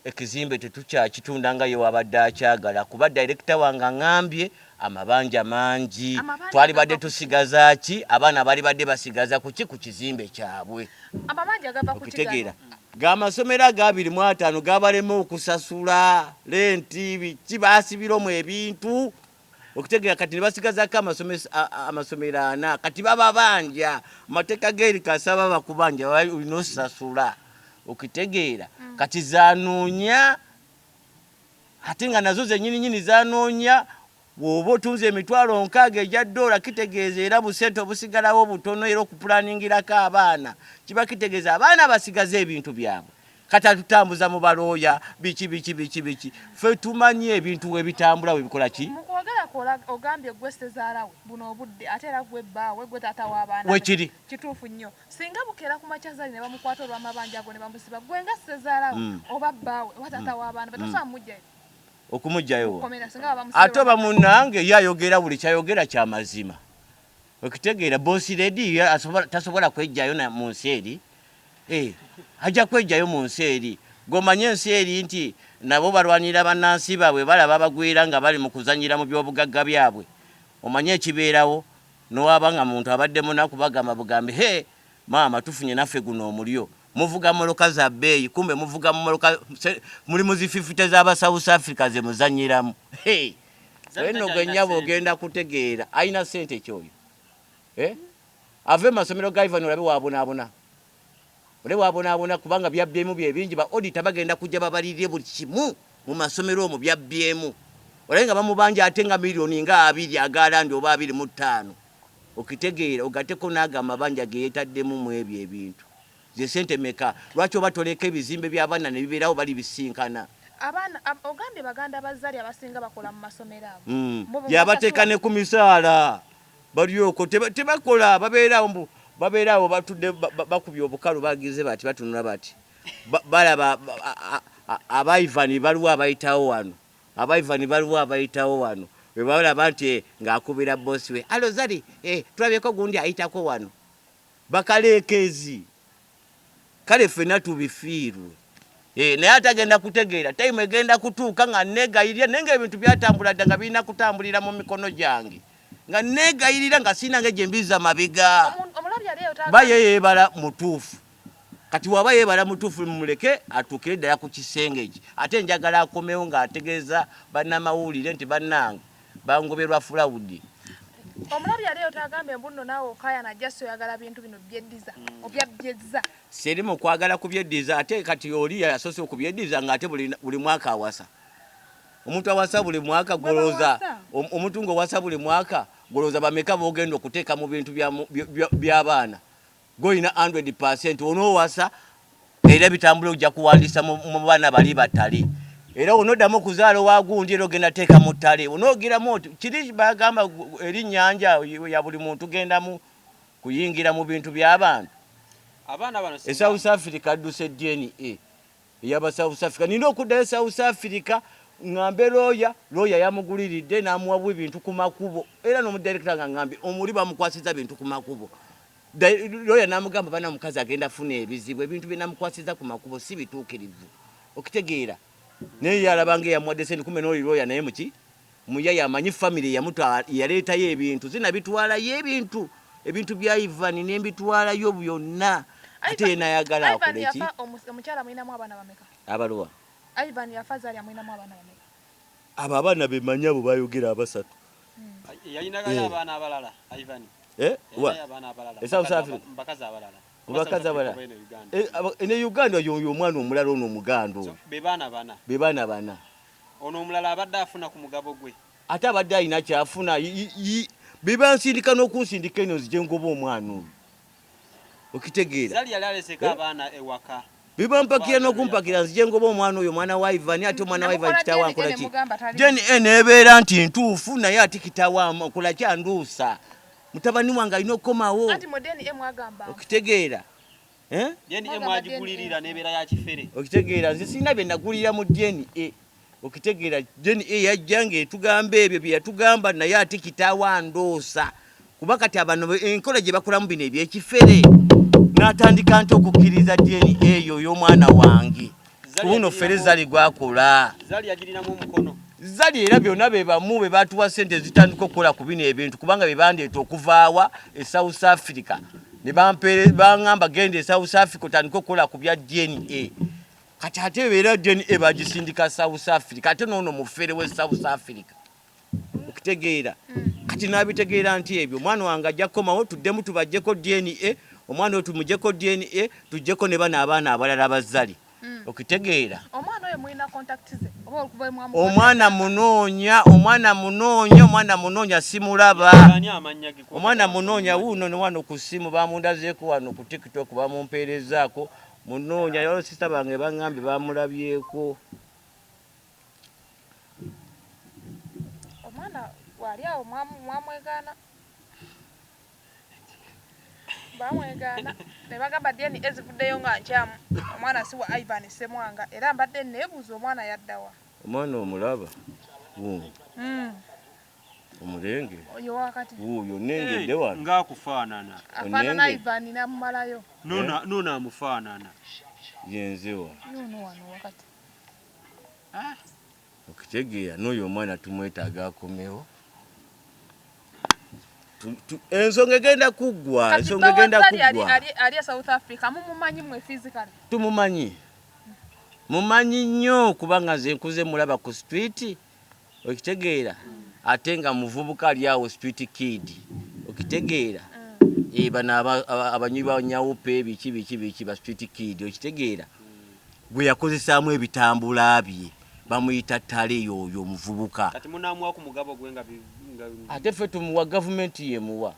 Speaker 1: Ekizimbe tetukyakitunda nga ye wabadde akyagala, kuba dayirekita wange aŋambye amabanja mangi.
Speaker 2: Amabanja
Speaker 1: Twalibadde
Speaker 2: gava ku ki?
Speaker 1: tusigaza ki? Abaana balibadde basigaza ku ki ku kizimbe kyabwe?
Speaker 2: Amabanja gava ku ki?
Speaker 1: Okitegeera?
Speaker 2: Gano?
Speaker 1: G'amasomero aga 25 gabalema okusasula renti, biki, baasibiramu ebintu. Okitegeera? Kati ne basigazako amasomero ana. Kati bababanja. Amateeka g'eri kasaba bakubanja, olina osasula. Okitegeera? Kati zanoonya, ate nga nazo zennyini nyini zanoonya. Bw'oba otunze 60,000 egya dola, kitegeeza era busente obusigalawo butono. Era okupulaningirako abaana kiba kitegeeza abaana basigaze ebintu byabwe. Kati atutambuza mu balooya, biki biki biki biki. Ffe tumanyi ebintu webitambula, webikola ki.
Speaker 2: Mu kwogera kwo ogambye gwe ssezaala we buno obudde, ate era gwe bbaawe, gwe taata w'abaana be.
Speaker 1: Wekiri.
Speaker 2: Kituufu nnyo. Singa bukeera ku makya Zari ne bamukwata olw'amabanja ago ne bamusiba, gwe nga ssezaala we oba bbaawe oba taata w'abaana be, tosobola mumuggyayo?
Speaker 1: Okumuggyayo wa?
Speaker 2: Komera singa babamusiba.
Speaker 1: Ate oba munnange ye ayogera, buli kyayogera kyamazima. Okitegeera? Boss lady ye tasobola kwejjayo mu nsi eri. Eh, ajja kwejjayo mu nsi eri. Gomanye ensi eri nti nabo balwanirira bannansi baabwe. Balaba abagwira nga bali mu kuzanyira mu byobugagga byabwe. Omanye ekibeerawo, nowaba nga muntu abadde munaku, bagamba bugambi, "He maama, tufunye naffe guno omulyo." Muvuga mmotoka za bbeeyi, kumbe muvuga mmotoka muli mu zififite z'aba South Africa ze muzanyiramu. Hey!
Speaker 4: Zari
Speaker 1: Eno
Speaker 4: takyalina
Speaker 1: gwe nnyabo
Speaker 4: ssente.
Speaker 1: ogenda kutegeera alina ssente kyoyo. Eh? Ave mu masomero ga Ivan, olabe wabonaabona, olabe wabonaabona, kubanga byabbyemu bye bingi. Ba auditor bagenda kujja babalirire buli kimu mu masomero omwo byabbyemu, olabe nga bamubanja ate nga miliyoni nga 20 agalandi oba 25. Okitegeera? Ogateko n'ago amabanja ge yeetaddemu mu ebyo ebintu, ze sente meka? Lwaki oba toleka ebizimbe by'abaana ne bibeerawo, bali bisinkana?
Speaker 2: Abaana ogambye baganda ba Zari abasinga bakola mu masomero ago. Bo bwe
Speaker 1: Yabateeka
Speaker 2: basasula-
Speaker 1: ne ku misaala balyoko tebakola, babeerawo mbu babeerawo batudde, bakubye obukalu, bagize bati, batunula bati. Balaba aba Ivan baliwo abayitawo wano, aba Ivan baliwo abayitawo wano. Bwe balaba nti ng'akubira bosi we, "Hello Zari, tulabyeko gundi ayitako wano." Bakaleekezi. Kale ffenna tubifiirwe. Naye ate agenda kutegeera time egenda kutuuka nga neegayirira, naye ng'ebintu byatambula dda, nga birina kutambulira mu mikono gyange, nga neegayirira, nga sirina ngeri gye mbizza mabega.
Speaker 2: Omulabi ali eyo
Speaker 1: Ba ye yeebala mutuufu. Kati waba yeebala mutuufu, mumuleke atuukire ddala ku kisenge kye. Ate njagala akomewo ng'ategeeza bannamawulire nti bannange bangoberwa fraud.
Speaker 2: Omulabi ali eyo tagambye mbu nno naawe okaayana, just oyagala bintu bino byeddiza obya byezza.
Speaker 1: Seri mu kwagala kubyeddiza. Ate kati oli yasoose okubyeddiza ng'ate buli mwaka awasa. Omuntu awasa buli mwaka,
Speaker 2: Gwe
Speaker 1: golooza
Speaker 2: bawasa?
Speaker 1: Omuntu ng'owasa buli mwaka, golooza bameka b'ogenda okuteeka mu bintu by'abaana? Gwolina 100 onoowasa, era bitambula, ojja kuwandiisa mu baana bali batale. Era onoddamu okuzaala owagundi, era ogenda teeka mu ttale, onoogiramu oti kiri bagamba eri nnyanja ya buli muntu gendamu kuyingira mu bintu by'abantu.
Speaker 4: Abaana bano
Speaker 1: E
Speaker 4: singa
Speaker 1: South Africa adduse DNA eyaba South Africa. Nina okuddayo South Africa ŋŋambe looya. Looya yamuguliridde n'amuwabu ebintu ku makubo, era n'omudirekita nga ŋŋambye omuli bamukwasiza bintu ku makubo. Looya n'amugamba, "Bana, omukazi agenda funa ebizibu, ebintu bye namukwasiza ku makubo si bituukirivu." Okitegeera? Naye ye alaba nga eyamuwadde sente, kumbe n'oli looya naye muki muyaya, amanyi famire yaleetayo ebintu, zinabitwalayo ebintu bya Ivan nembitwalayo byonna, ate ye nayagala
Speaker 2: Ivan
Speaker 1: akole ki?
Speaker 2: Yafa omukyala mulinamu abaana bameka?
Speaker 1: Abaluwa?
Speaker 2: Ivan yafa, Zari amulinamu abaana bameka?
Speaker 1: Abo abaana bemanyi, abo bayogera abasatu.
Speaker 4: Yalinagayo
Speaker 1: Eh.
Speaker 4: abaana abalala Ivan?
Speaker 1: Eh, wa?
Speaker 4: Yalinayo abaana abalala?
Speaker 1: E South Africa?
Speaker 4: Mu bakazi abalala?
Speaker 1: Mu bakazi abalala.
Speaker 4: Oba eno Uganda?
Speaker 1: Eh, ne Uganda yoyo omwana omulala ono omuganda
Speaker 4: So,
Speaker 1: oyo.
Speaker 4: be baana bana?
Speaker 1: Be baana bana.
Speaker 4: Ono omulala abadde afuna ku mugabo gwe?
Speaker 1: Ate abadde alina kyafuna. Bebansindika n'okunsindika eno nzije ngoba omwana oyo. Okitegeera?
Speaker 4: Zari yali aleseko
Speaker 1: Eh?
Speaker 4: abaana ewaka?
Speaker 1: Bebampakira n'okumpakira nzije ngoba omwana oyo, omwana wa Ivan. Ate omwana wa Ivan
Speaker 2: Namukola
Speaker 1: kitaawe
Speaker 2: DNA
Speaker 1: ankola ki?
Speaker 2: nemugamba tali-
Speaker 1: DNA nebeera nti ntuufu, naye ate kitaawe akola ki? Anduusa mutabani wange alina okukomawo.
Speaker 2: Anti mu DNA mwagamba
Speaker 1: Okitegeera? Eh?
Speaker 4: DNA
Speaker 2: Mwagamba
Speaker 4: mwagigulirira
Speaker 2: DNA.
Speaker 4: nebeera ya kifere?
Speaker 1: Okitegeera? Nze sirina bye nagulira mu DNA. Okitegeera? DNA yajja ng'etugamba ebyo bye yatugamba, naye ate kitaawe andoosa.
Speaker 3: Kuba kati abano enkola gye bakolamu bino ebyekifere, n'atandika nti okukkiriza DNA eyo y'omwana wange. Kubuno fere Zari gwakola.
Speaker 4: Zari yagirinamu omukono.
Speaker 3: Zari era byonna be bamu be batuwa ssente ezitandika okukola ku bino ebintu, kubanga be bandeeta okuvaawa e South Africa ne baŋŋamba genda e South Africa otandike okukola ku bya DNA. Kati ate era DNA bagisindika South Africa, ate n'ono mufere we South Africa. Okitegeera? Kati n'abitegeera nti ebyo omwana wange ajja kukomawo, tuddemu tubaggyeko DNA, omwana oyo tumugyeko DNA, tuggyeko ne bano abaana abalala ba Zari. Okitegeera?
Speaker 2: Omwana oyo mulina contact ze oba okuva we mwamukwata?
Speaker 3: Omwana munoonya, omwana munoonya, omwana munoonya simulaba.
Speaker 4: Ani amannya ge?
Speaker 3: Omwana munoonya wuuno ne wano ku ssimu bamundazeeko wano ku TikTok bamumpeerezzaako. Munoonya, waliwo sister bange baŋŋambye bamulabyeko.
Speaker 2: Omwana wali awo mwamwegaana. Bamwegaana ne bagamba DNA ezivuddeyo nga nkyamu, omwana si wa Ivan Ssemwanga, era mbadde neebuuza omwana yaddawa.
Speaker 3: Omwana omulaba wuuno. Omulenge.
Speaker 2: Oyo wakati.
Speaker 3: Wuuyo nnengedde wano.
Speaker 4: Ng'akufaanana.
Speaker 2: Afaanana Ivan n'amumalayo.
Speaker 4: N'ono amufaanana.
Speaker 3: Yenze wano.
Speaker 2: Yuno wano wakati.
Speaker 3: Okitegeera n'oyo omwana tumwetaaga akomewo. Ensonga egenda kuggwa, ensonga egenda kuggwa.
Speaker 2: Ali e South Africa, mumumanyi mwe physically?
Speaker 3: Tumumanyi. Mumanyi nnyo kubanga nze nkuze mulaba ku street. Okitegeera? Ate nga muvubuka ali awo street kid. Okitegeera? Bano abanywi ba nyawupe biki biki biki ba street kid, okitegeera? Gwe yakozesaamu ebitambula bye bamuyita ttale y'oyo omuvubuka.
Speaker 4: Kati munaamuwa ku mugabo gwe nga
Speaker 3: ate ffe tumuwa, gavumenti yemuwa.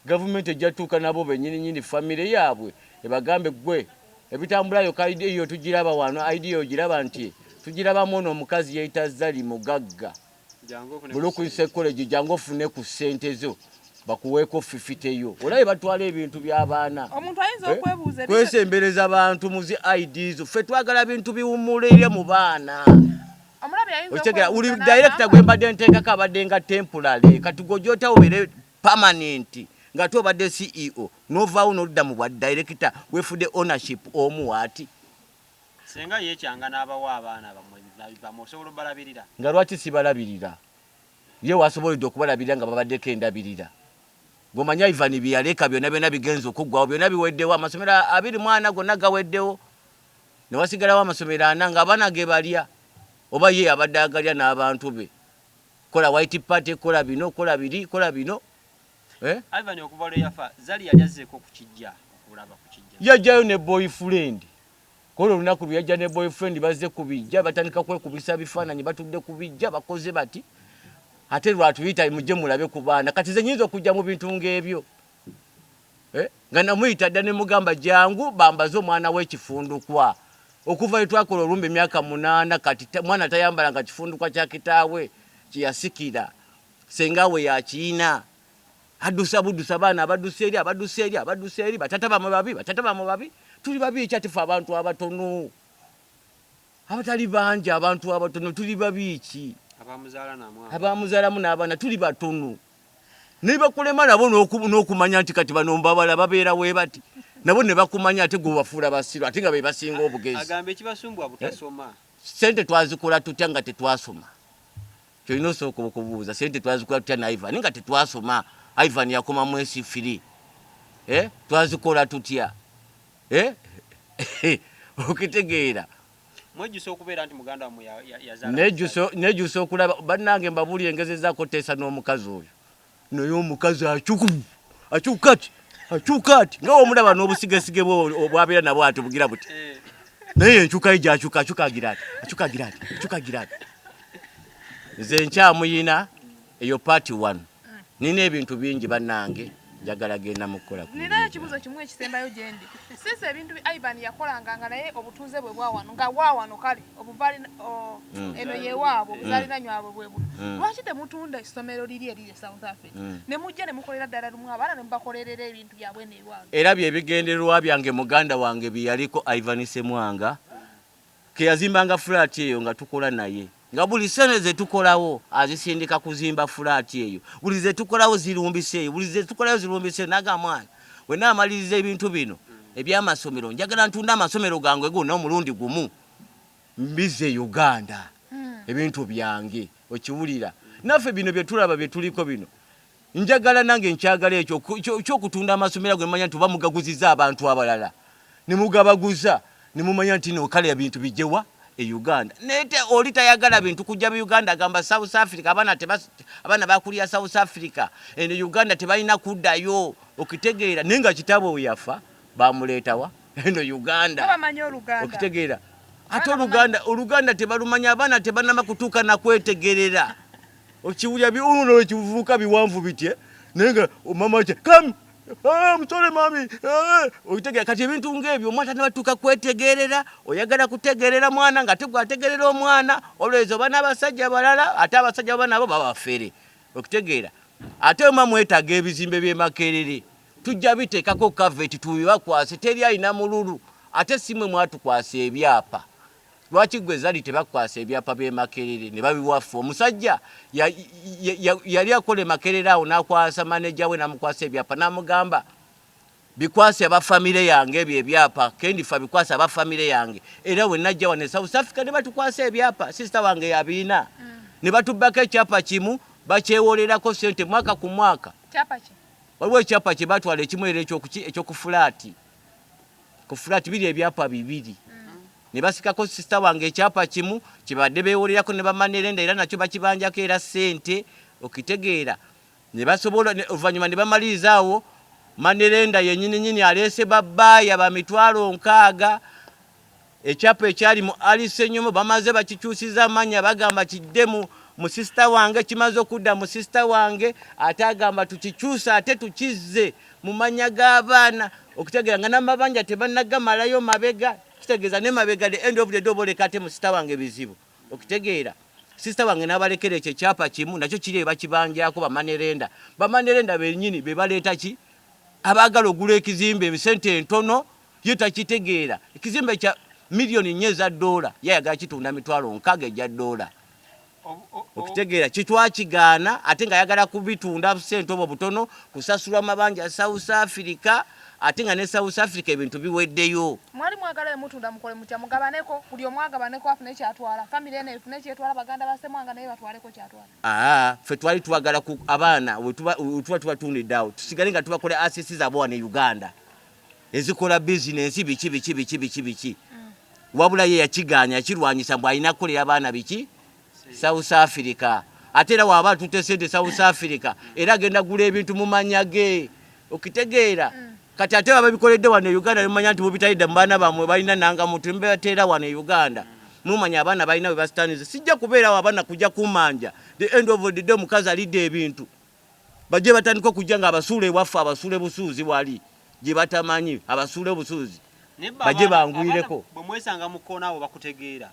Speaker 3: Gavumenti ejja tuuka nabo bennyini nnyini famire yaabwe ebagambe gwe ebitambula yo ID eyo tugiraba wano, ID eyo ogiraba nti tugirabamu ono omukazi yeeyita Zari mugagga. Bulukwise College jangu ofune ku ssente zo bakuweeko 50 yo. Olabe batwala ebintu by'abaana.
Speaker 2: Omuntu ayinza okwebuuza ebintu
Speaker 3: Kwesembereza bantu mu zi ID zo. Ffe twagala bintu biwummulire mu baana.
Speaker 2: Omulabi ayinza
Speaker 3: Okitegeera,
Speaker 2: okwebuuza
Speaker 3: buli director
Speaker 2: n'agamba
Speaker 3: gwe mbadde nteekako abadde nga temporary, kati gwe ojja otya obeere permanent nga ate obadde CEO n'ovaawo n'odda mu bwa director weefudde ownership omu ati.
Speaker 4: Ssenga yeekyanga n'abawa abaana bammwe bammwe osobola obalabirira?
Speaker 3: Nga lwaki sibalabirira? Ye wasoboledde okubalabirira nga babaddeko endabirira. Gwe omanyi Ivan bye yaleka byonna byonna bigenze okuggwawo, byonna biweddewo, amasomero 24 gonna gaweddewo ne wasigalawo amasomero 4 ng'abaana ge balya oba ye abadde agalya n'abantu be. Kola white party, kola bino, kola biri, kola bino.
Speaker 4: Ivan okuva lwe yafa, Zari yali azzeeko ku kijja okulaba ku kijja?
Speaker 3: Yajjayo ne boyfriend. Kola olunaku lwe yajja ne boyfriend bazze ku bijja batandika kwekubisa bifaananyi, batudde ku bijja bakoze bati, ate lwatuyita mujje mulabe ku baana. Kati nze nnyinza okujja mu bintu ng'ebyo? Nga namuyita dda ne mugamba jangu bambaze omwana w'ekifundukwa. Okuva lwe twakola olumbe emyaka 8 kati mwana tayambalanga kifundukwa kya kitaawe kye yasikira, ssenga we yakiyina. Addusa buddusa baana, abaddusa eri, abaddusa eri, abaddusa eri, batata bammwe babi, batata bammwe babi. Tuli babi ki ate ffe abantu abatono? Abatali bangi, abantu abatono tuli babi ki? Abamuzaalamu n'abaana tuli batono. Ne bakulema nabo n'okumanya nti kati bano mbabala babeera we bati. Nabo ne bakumanya ate gwe obafuula basiru ate nga be basinga obugezi.
Speaker 4: Agamba ekibasumbwa butasoma.
Speaker 3: Ssente twazikola tutya nga tetwasoma? Ky'olina osooka okubuuza, ssente twazikola tutya ne Ivan nga tetwasoma? Ivan yakoma mu S3. Twazikola tutya? Okitegeera?
Speaker 4: Mwejjusa okubeera nti muganda wammwe yazaala
Speaker 3: Nejjusa okulaba bannange mbabuulire ngezezaako oteesa n'omukazi oyo. Naye omukazi akyuka ati, akyuka ati nga womulaba n'obusigesige bwe obwabeera nabwo ati bugira buti. Naye enkyuka ye gy'akyuka, akyuka agira ati, akyuka agira ati, akyuka agira ati. Nze nkyamuyina eyo part 1. Nina ebintu bingi bannange, njagala genda mu kukola ku
Speaker 2: Ninayo ekibuuzo kimu ekisembayo gye ndi. Since ebintu Ivan yakolanga nga naye obutuuze bwe bwa wano, nga bwa wano kale, eno ye waabwe, obuzaalinanywa bwe buno. Lwaki temutunda essomero liri eriri e South Africa? Ne mujja ne mukolera ddala lumu abaana ne mubakolerera ebintu byabwe eno ewaabwe.
Speaker 3: Era bye bigendererwa byange muganda wange bye yaliko Ivan Ssemwanga, ke yazimbanga flat eyo nga tukola naye.
Speaker 1: Nga buli ssente ze tukolawo azisindika kuzimba fulaati eyo, buli ze tukolawo zirumbisa eyo, buli ze tukolawo zirumbisa eyo. N'agamba, mwana, bwe naamaliriza ebintu bino eby'amasomero, njagala ntunde amasomero gange gonna omulundi gumu, mbizze e Uganda ebintu byange. Okiwulira? Naffe bino bye tulaba bye tuliko bino, njagala nange nkyagala ekyo ky'okutunda amasomero ago, ne mumanya nti oba mugaguzizza abantu abalala, ne mugabaguza, ne mumanya nti no kale ebintu bijje wa? E Uganda. Naye te oli tayagala bintu kujja mu Uganda, agamba South Africa, abaana tebas, abaana bakulira South Africa, eno Uganda tebalina kuddayo, okitegeera. Naye nga kitaabwe we yafa bamuleeta wa? Eno Uganda.
Speaker 2: Bo bamanyi Oluganda.
Speaker 1: Okitegeera. Ate Oluganda, Oluganda tebalumanyi, abaana tebanaba kutuuka na kwetegerera. Okiwulira bi uno ekivubuka biwanvu bitye naye nga mama kye come ah, I'm sorry mami ah. Okitegera kati ebintu ng'ebyo omwana tanabatuuka kwetegerera, oyagala kutegerera mwana nga ate gwe ategerera omwana, always oba n'abasajja balala, ate abasajja baba nabo babafere. Okitegeera ate oba mwetaaga ebizimbe by'e Makerere tujja biteekako kaveti tubibakwase, teri alina mululu, ate si mwe mwatukwasa ebyapa. Lwaki gwe Zari tebakukwasa ebyapa by'e Makerere ne babiwa ffe? Omusajja yali akola e Makerere awo n'akwasa maneja we n'amukwasa ebyapa n'amugamba bikwase aba famire yange ebyo ebyapa kendifa bikwase aba famire yange era we najja wano e South Africa ne batukwasa ebyapa sisita wange yabiina ne batubbako ekyapa kimu bakyewolerako ssente mwaka ku mwaka.
Speaker 2: Kyapa ki?
Speaker 1: Waliwo ekyapa kye batwala ekimu era eky'oku fulaati ku flat biri ebyapa bibiri ne basikako sister wange ekyapa kimu kyebadde bewolerako ne bamanerenda era nakyo bakibanjako era ssente okitegeera ne basobola oluvannyuma ne bamaliriza awo manerenda yenyini nyini aleese babbaaya ba 60,000 ekyapa ekyali mu Alice Ssenyomo bamaze bakikyusiza amannya bagamba kidde mu mu sister wange kimaze okudda mu sister wange ate agamba tukikyuse ate tukizze mu mannya g'abaana okitegeera nga n'amabanja tebannagamalayo mabega kitegeeza ne mabega the end of the day oba oleka ate mu sister wange bizibu okitegeera sister wange n'abalekera ekyo ekyapa kimu nakyo kiri eyo bakibanjako bamanerenda bamanerenda bennyini be baleeta ki abaagala ogula ekizimbe sente entono Ye takitegeera. Ekizimbe kya million nnya eza doola ye ayagala kitunda 60,000 egya doola. Okitegeera kitwakigaana ate nga ayagala kubitunda sente obwo butono kusasula mabanja South Africa ate nga ne South Africa ebintu biweddeyo.
Speaker 2: Mwali mwagala bemutunda mukole mutya mugabaneko buli omu agabaneko afune kyatwala family eno efune kyetwala baganda ba Ssemwanga naye batwaleko kyatwala.
Speaker 1: Aah ffe twali twagala ku abaana wetuba tubatundidde awo tusigale nga tubakola assets zabwe wano e Uganda. Ezikola bizinensi biki biki biki biki biki wabula ye yakigaanya yakirwanyisa mbu alina kukolera baana biki South Africa ate era waba atutte sente South Africa era agenda gula ebintu mu mannya ge okitegeera kati ate baba bikoledde wano e Uganda nemumanya nti mubitalidde mu baana bamwe balina nanga muntu mubateera wano e Uganda mumanya abaana balina we basitanize sijja kubeerawo abaana kujja kumanja the end of the day omukazi alidde ebintu Bajje batandike okujja nga abasuula ewaffe abasuule busuuzi wali gye batamanyi abasuule obusuuzi bajje bangwireko.
Speaker 4: Bwe mwesanga mu kkoona abo bakutegeera?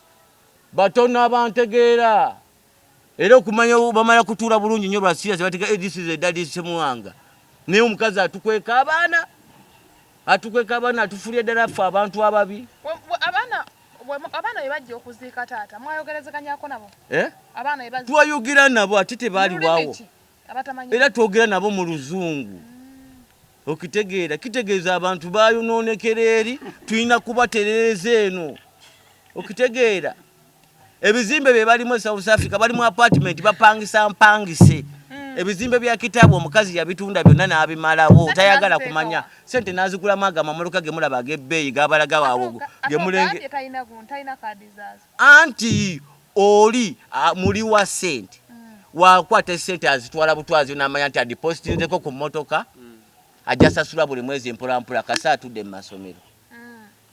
Speaker 1: Batono abantegeera era okumanya bamala kutuula bulungi nnyo lwa serious bategeera eh, this is a daddy Ssemwanga naye omukazi atukweka abaana atukweka abaana atufulira ddala ffe abantu ababi.
Speaker 2: Abaana abaana bwe bajja okuziika taata mwayogerezeganyako nabo?
Speaker 1: Eh?
Speaker 2: Abaana bwe bazze
Speaker 1: twayogera nabo ate tebaaliwawo era twogera nabo mu luzungu okitegeera kitegeeza abantu bayonoonekera eri tulina kubatereeza eno okitegeera ebizimbe bye balimu e South Africa balimu apartment bapangisa mpangise ebizimbe bya kitaabwe omukazi yabitunda byonna n'abimalawo tayagala kumanya sente n'azigulamu ago amamotoka ge mulaba ag'ebbeeyi gabalaga awo
Speaker 2: gemulenge
Speaker 1: anti oli muli wa sente wakwata esente azitwala butwazi n'amanya nti adipositinzeko ku mmotoka ajja sasula buli mwezi mpola mpola kasa atudde mu masomero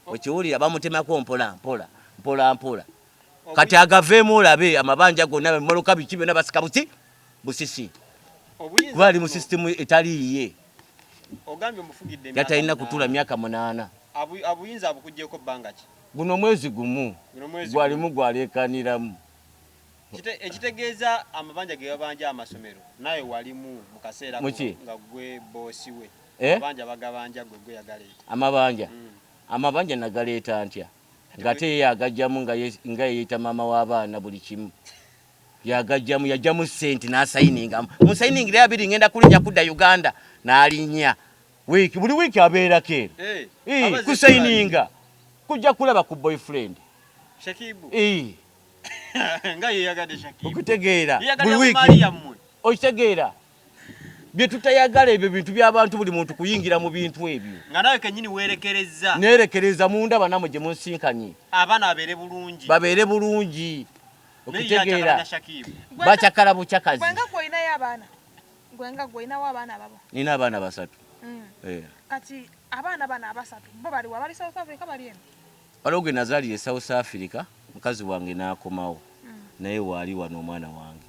Speaker 1: okiwulira bamutemako mpola mpola mpola mpola kati agaveemu olabe amabanja gonna emmotoka biki byonna basika busi busisi kuba ali mu sisitimu etali yiye yatalina kutuula myaka 8.
Speaker 4: Abuyinza abukugyeko bbanga ki?
Speaker 1: Guno mwezi gumu gwalimu gwaleekaniramu.
Speaker 4: Ekitegeeza amabanja ge babanja amasomero naawe walimu mu kaseera ako nga ggwe bboosi we.
Speaker 1: Eh?
Speaker 4: Amabanja bagabanja ggwe gwe yagaleeta.
Speaker 1: Amabanja? Amabanja nagaleeta ntya? Ng'ate ye yagajjamu nga yeyita maama w'abaana buli kimu. Yagajjamu, yajjamu ssente n'asayiningamu. Musayiningira abiri ngenda kulinnya kudda Uganda n'alinnya. Wiiki, buli wiiki abeerako eno.
Speaker 4: Eh,
Speaker 1: Eh,
Speaker 4: abaze
Speaker 1: kusayininga. Kujja kulaba ku boyfriend.
Speaker 4: Shakibu.
Speaker 1: Eh.
Speaker 4: Nga yeyagadde Shakibu.
Speaker 1: Okutegeera.
Speaker 4: Yeyagadde
Speaker 1: Buli wiiki.
Speaker 4: maali yammwe.
Speaker 1: Okitegeera. Bye tutayagala ebyo bintu by'abantu buli muntu kuyingira mu bintu ebyo.
Speaker 4: Nga nawe kennyini weerekerezza.
Speaker 1: Neerekereza munda banammwe gye munsinkanye.
Speaker 4: Abaana babeere bulungi.
Speaker 1: Babeere bulungi. Okitegeera.
Speaker 4: Shakibu.
Speaker 1: Bakyakala bukyakazi.
Speaker 2: Gwe nga gwe olinayo abaana. Gwe nga gwe olinawo abaana ababo.
Speaker 1: Nina abaana basatu. Eh.
Speaker 2: Kati abaana bano abasatu bo bali wa? Bali South Africa bali eno?
Speaker 1: Waliwo gwe nazaalira e South Africa, mukazi wange n'akomawo. Naye waali wano omwana wange.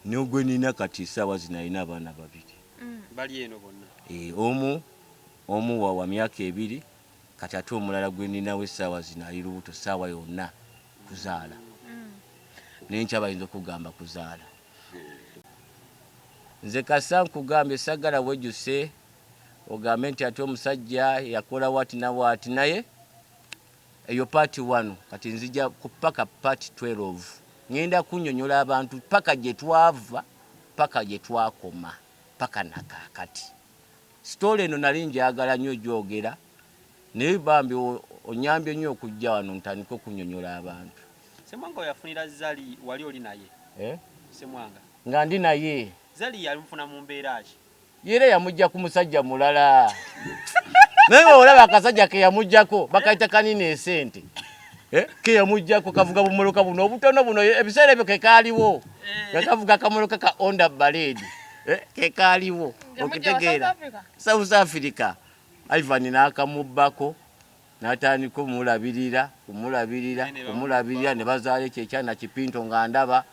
Speaker 1: Ne gwe nina kati essaawa zino alina abaana babiri.
Speaker 4: Bali eno bonna.
Speaker 1: Omu wa myaka 2, kati ate omulala gwe ninawo essaawa zino ali lubuto ssaawa yonna kuzaala. Naye nkya bayinza okugamba kuzaala. Nze kasa nkugambye sagala wejjuse ogambe nti ate omusajja yakola waati na waati, naye eyo part 1 kati nzija ku paka part 12. Ngenda kunnyonnyola abantu paka gye twava, paka gye twakoma, paka nakaakati. Story eno nali njagala nnyo gyogera, naye bambi onyambye nnyo okujja wano ntandike okunnyonnyola abantu.
Speaker 4: Ssemwanga oyafunira Zari wali oli naye?
Speaker 1: Eh?
Speaker 4: Ssemwanga.
Speaker 1: Nga ndi naye.
Speaker 4: Zari yamufuna mu mbeera ki?
Speaker 1: Yera yamujja ku musajja mulala. Naye olaba akasajja ke yamuggyako bakayita kanini esente. Ke yamuggyako kavuga bumoloka buno obutono buno ebiseera ebyo ke kaaliwo. Nga kavuga akamoloka ka Honda Ballade. Ke kaaliwo. Okitegeera. South Africa. Ivan n'akamubbako n'atandika omulabirira, kumulabirira, kumulabirira ne bazaala ekyo ekyana Kipinto nga ndaba.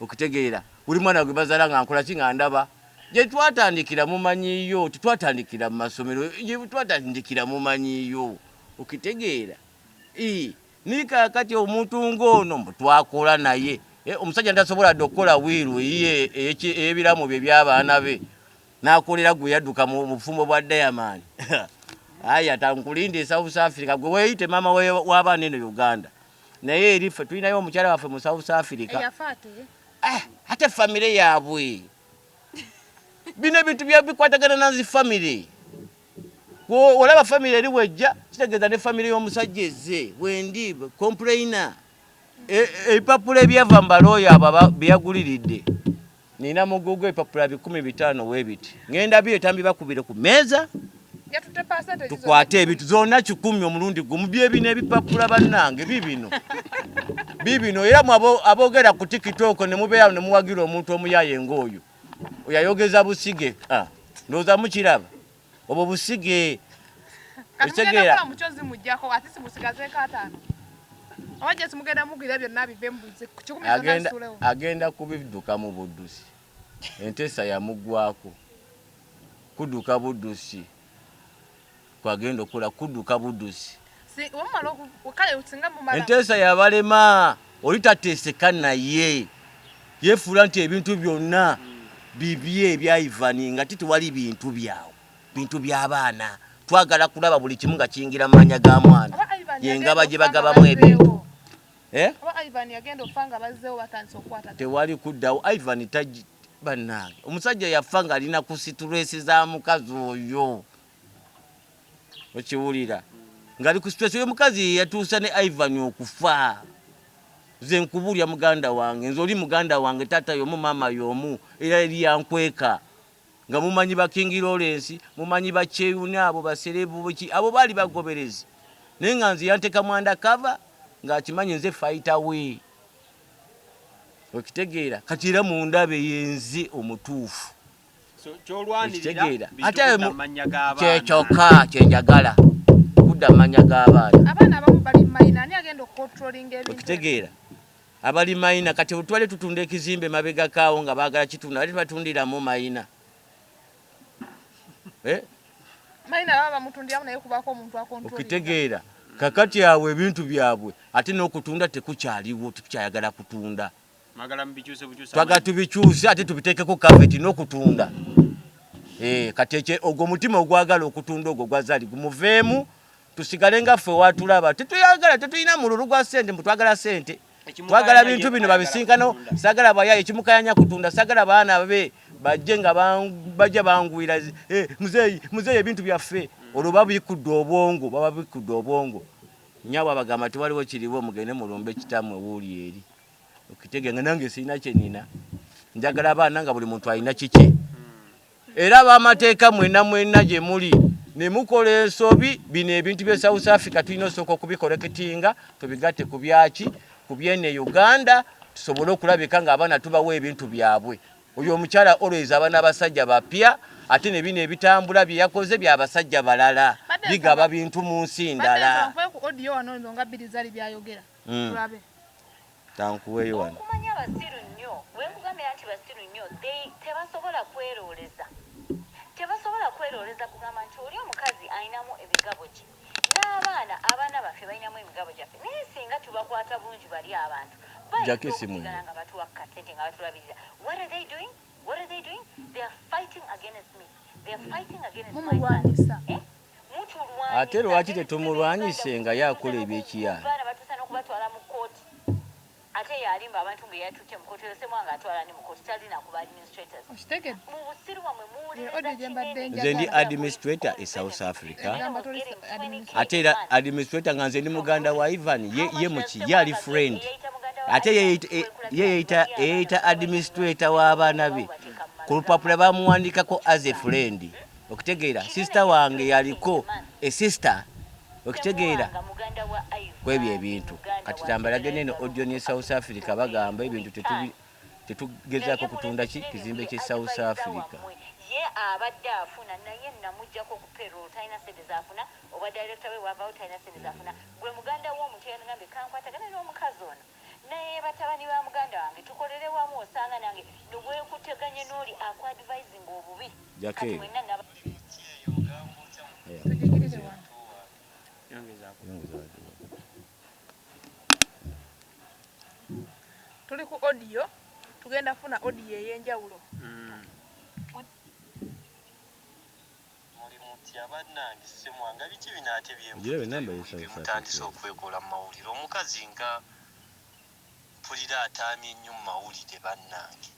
Speaker 1: Okitegeera. Buli mwana gwe bazaala nga nkola ki nga ndaba. Gye twatandikira mumanyiyo, tetwatandikira mu masomero, gye twatandikira mumanyiyo. Okitegeera. Naye kaakati omuntu ng'ono mbu twakola naye. Omusajja ntasobola dde okukola wiiru eyiye ey'ebiramu bye by'abaana be. N'akolera gwe yadduka mu bufumbo bwa Diamond. Aya, tankulinde e South Africa, gwe weeyite maama w'abaana eno Uganda. Naye eri ffe tulinayo omukyala waffe mu South Africa.
Speaker 2: Eyafa ate?
Speaker 1: Ate famire yaabwe. Bino ebintu bikwatagana na zi famire. Olaba famire eri wejja, kitegeeza ne famire y'omusajja ezze. Wendi complainer. Ebipapula ebyava mu balooya abo bye yaguliridde. Nina mugugu ebipapula 15 weebiti. Ngenda bireeta mbibakubire ku mmeeza.
Speaker 2: Yatutte percentage zonna.
Speaker 1: Tukwate ebintu zonna 10 omulundi gumu. Bye bino ebipapula bannange, bibino. Bibino era mwe aboogera ku TikTok ne mubeera ne muwagira omuntu omuyaaye ng'oyo. Oyo ayogeza busige. Ndowooza mukiraba. Obwo busige.
Speaker 2: Kati mugenda
Speaker 1: Okitegeera?
Speaker 2: kukola muchozi muggyako, ate si musigazeeko 5. Oba gye simugenda mugwira byonna bive mu buzi, ku kikumi zonna zisuulewo.
Speaker 1: Agenda kubidduka mu buddusi. Enteesa yamuggwako. Kudduka buddusi. Kwagenda okukola kudduka buddusi.
Speaker 2: Si, wamala oku-, kale singa mumala.
Speaker 1: Enteesa yabalema, oli tateeseka naye. Yeefuula nti ebintu byonna bibye ebya Ivan nga ti tewali bintu byawo, bintu by'abaana. Twagala kulaba buli kimu nga kiyingira mu mannya ga mwana.
Speaker 2: Oba Ivan
Speaker 1: Ye ngaba
Speaker 2: yagenda
Speaker 1: gye
Speaker 2: okufa nga
Speaker 1: bagabamu ebintu.
Speaker 2: bazzeewo. Oba Ivan yagenda okufa nga bazzeewo batandise okukwatagana.
Speaker 1: Tewali kuddawo. Ivan bannange. Omusajja yafa ng'alina ku stress za mukazi oyo. Okiwulira? Ng'ali ku stress. Oyo mukazi ye yatuusa ne Ivan okufa. Nze nkubuulira muganda wange, nze oli muganda wange, taata y'omu, maama y'omu, era eri yankweka. Nga mumanyi ba King Lawrence, mumanyi ba Kyeyune abo baserebu biki, abo baali bagoberezi. Naye nga nze yanteeka mu undercover, ng'akimanyi nze fighter we. Okitegeera? Kati era mundabe ye nze omutuufu.
Speaker 4: So, ky'olwanirira
Speaker 1: Okitegeera?
Speaker 4: bintu
Speaker 1: Ate
Speaker 4: kudda mu mannya g'abaana.
Speaker 1: Kye kyokka kye njagala, kudda mu mannya g'abaana.
Speaker 2: Abaana abamu bali mayina, ani agenda okucontrollinga ebintu?
Speaker 1: Okitegeera? Abali mayina, kati twali tutunda ekizimbe mabegako awo nga baagala kitunda, bali batundiramu mayina.
Speaker 2: Mayina baba bamutundiramu naye kubaako omuntu akontrolinga.
Speaker 1: Okitegeera? Kakati awo ebintu byabwe ate n'okutunda tekukyaliwo, tetukyayagala kutunda.
Speaker 4: Mwagala mubikyuse bukyuse
Speaker 1: Twagala
Speaker 4: amanyi.
Speaker 1: tubikyuse ate tubiteekeko kaveti n'okutunda. Kati ogwo omutima ogwagala okutunda ogwo gwa Zari gumuveemu, Tusigale nga ffe watulaba. Tetuyagala, tetulina mululu gwa ssente, mbu twagala ssente. Twagala bintu bino babisinkano, sagala bayaye kimukayanya kutunda, sagala baana be bajje nga bajja bangwira muzeeyi, muzeeyi ebintu byaffe. Olwo babikudde obwongo, baba bikudde obwongo. Nnyabo abagamba tewaliwo kiriwo, mugende mulumbe kitammwe wuuli eri. Okitegeera nga nange sirina kye nina. Njagala abaana nga buli muntu alina kikye. Era ab'amateeka mwenna mwenna gye muli ne mukola ensobi, bino ebintu by'e South Africa tulina osooka okubikolekitinga tubigatte ku byaki, ku by'eno e Uganda, tusobole okulabika ng'abaana tubawa ebintu byabwe. Oyo omukyala always aba n'abasajja bapya, ate ne bino ebitambula bye yakoze bya basajja balala, bigaba bintu mu nsi ndala.
Speaker 2: Badde nsaba nkuwe ku audio wano ensonga bbiri Zari by'ayogera tulabe.
Speaker 1: Tankuweeyo wano.
Speaker 5: Okumanya basiru nnyo wenkugambira nti basiru nnyo they tebasobola kwerooleza tebasobola kwerooleza kugamba nti oli omukazi alinamu emigabo gye n'abaana abaana baffe balinamu emigabo gyaffe naye singa tubakwata bulungi bali abantu bayinza
Speaker 1: Jackie simu
Speaker 5: okusigala nga batuwa kasente nga batulabirira. What are they doing? What are they doing? They are fighting against me. They are fighting against my son.
Speaker 2: Mumulwanyisa.
Speaker 5: Eh? Mutulwanyisa.
Speaker 1: Ate lwaki tetumulwanyise nga ye akola eby'ekiyaaye?
Speaker 5: Abaana batuusa n'okubatwala mu kkooti. Ate yalimba abantu mbu yatutte mu kkooti, oyo Ssemwanga atwala ni mu kkooti, talina ku ba administrators.
Speaker 2: Okitegedde?
Speaker 5: Mu busiru bwammwe muwuliriza
Speaker 2: Audio gye mbadde
Speaker 5: kinene.
Speaker 1: Nze ndi
Speaker 2: njagala.
Speaker 1: administrator e South Africa.
Speaker 2: Egamba toli administrator.
Speaker 1: Ate era administrator nga nze ndi muganda wa Ivan, ye, ye muki, ye ali friend. Ate ye yeyita yeyita administrator w'abaana be. Ku lupapula bamuwandikako as a friend. Okitegeera, sister wange yaliko a sister. Okitegeera kwebyo ebintu. Kati tambalage neno audio ne South Africa bagamba ebintu tetugezaako kutunda ki kizimbe ky'e South Africa.
Speaker 5: Ye abadde afuna naye namuggyako ku payroll, talina ssente z'afuna, obwa director bwe bwavaawo talina ssente z'afuna. Gwe muganda w'omuntu yangambye kankwatagane n'omukazi ono naye batabani ba muganda wange tukolere wamu, osanga nange weekuteganye n'oli akuadvising obubi.
Speaker 1: Jackie.
Speaker 5: Kati mwenna naba
Speaker 2: Tugigirire wano.
Speaker 4: Yongezaako.
Speaker 2: Tuli ku audio, tugenda kufuna audio ey'enjawulo.
Speaker 6: Muli mutya bannange? Ssemwanga, biki bino ate
Speaker 1: Ogiraba ennamba ye South
Speaker 6: byemutandise
Speaker 1: Africa.
Speaker 6: okwekola mu mawulire? Omukazi nga mpulira ataamye nnyo mu mawulire bannange.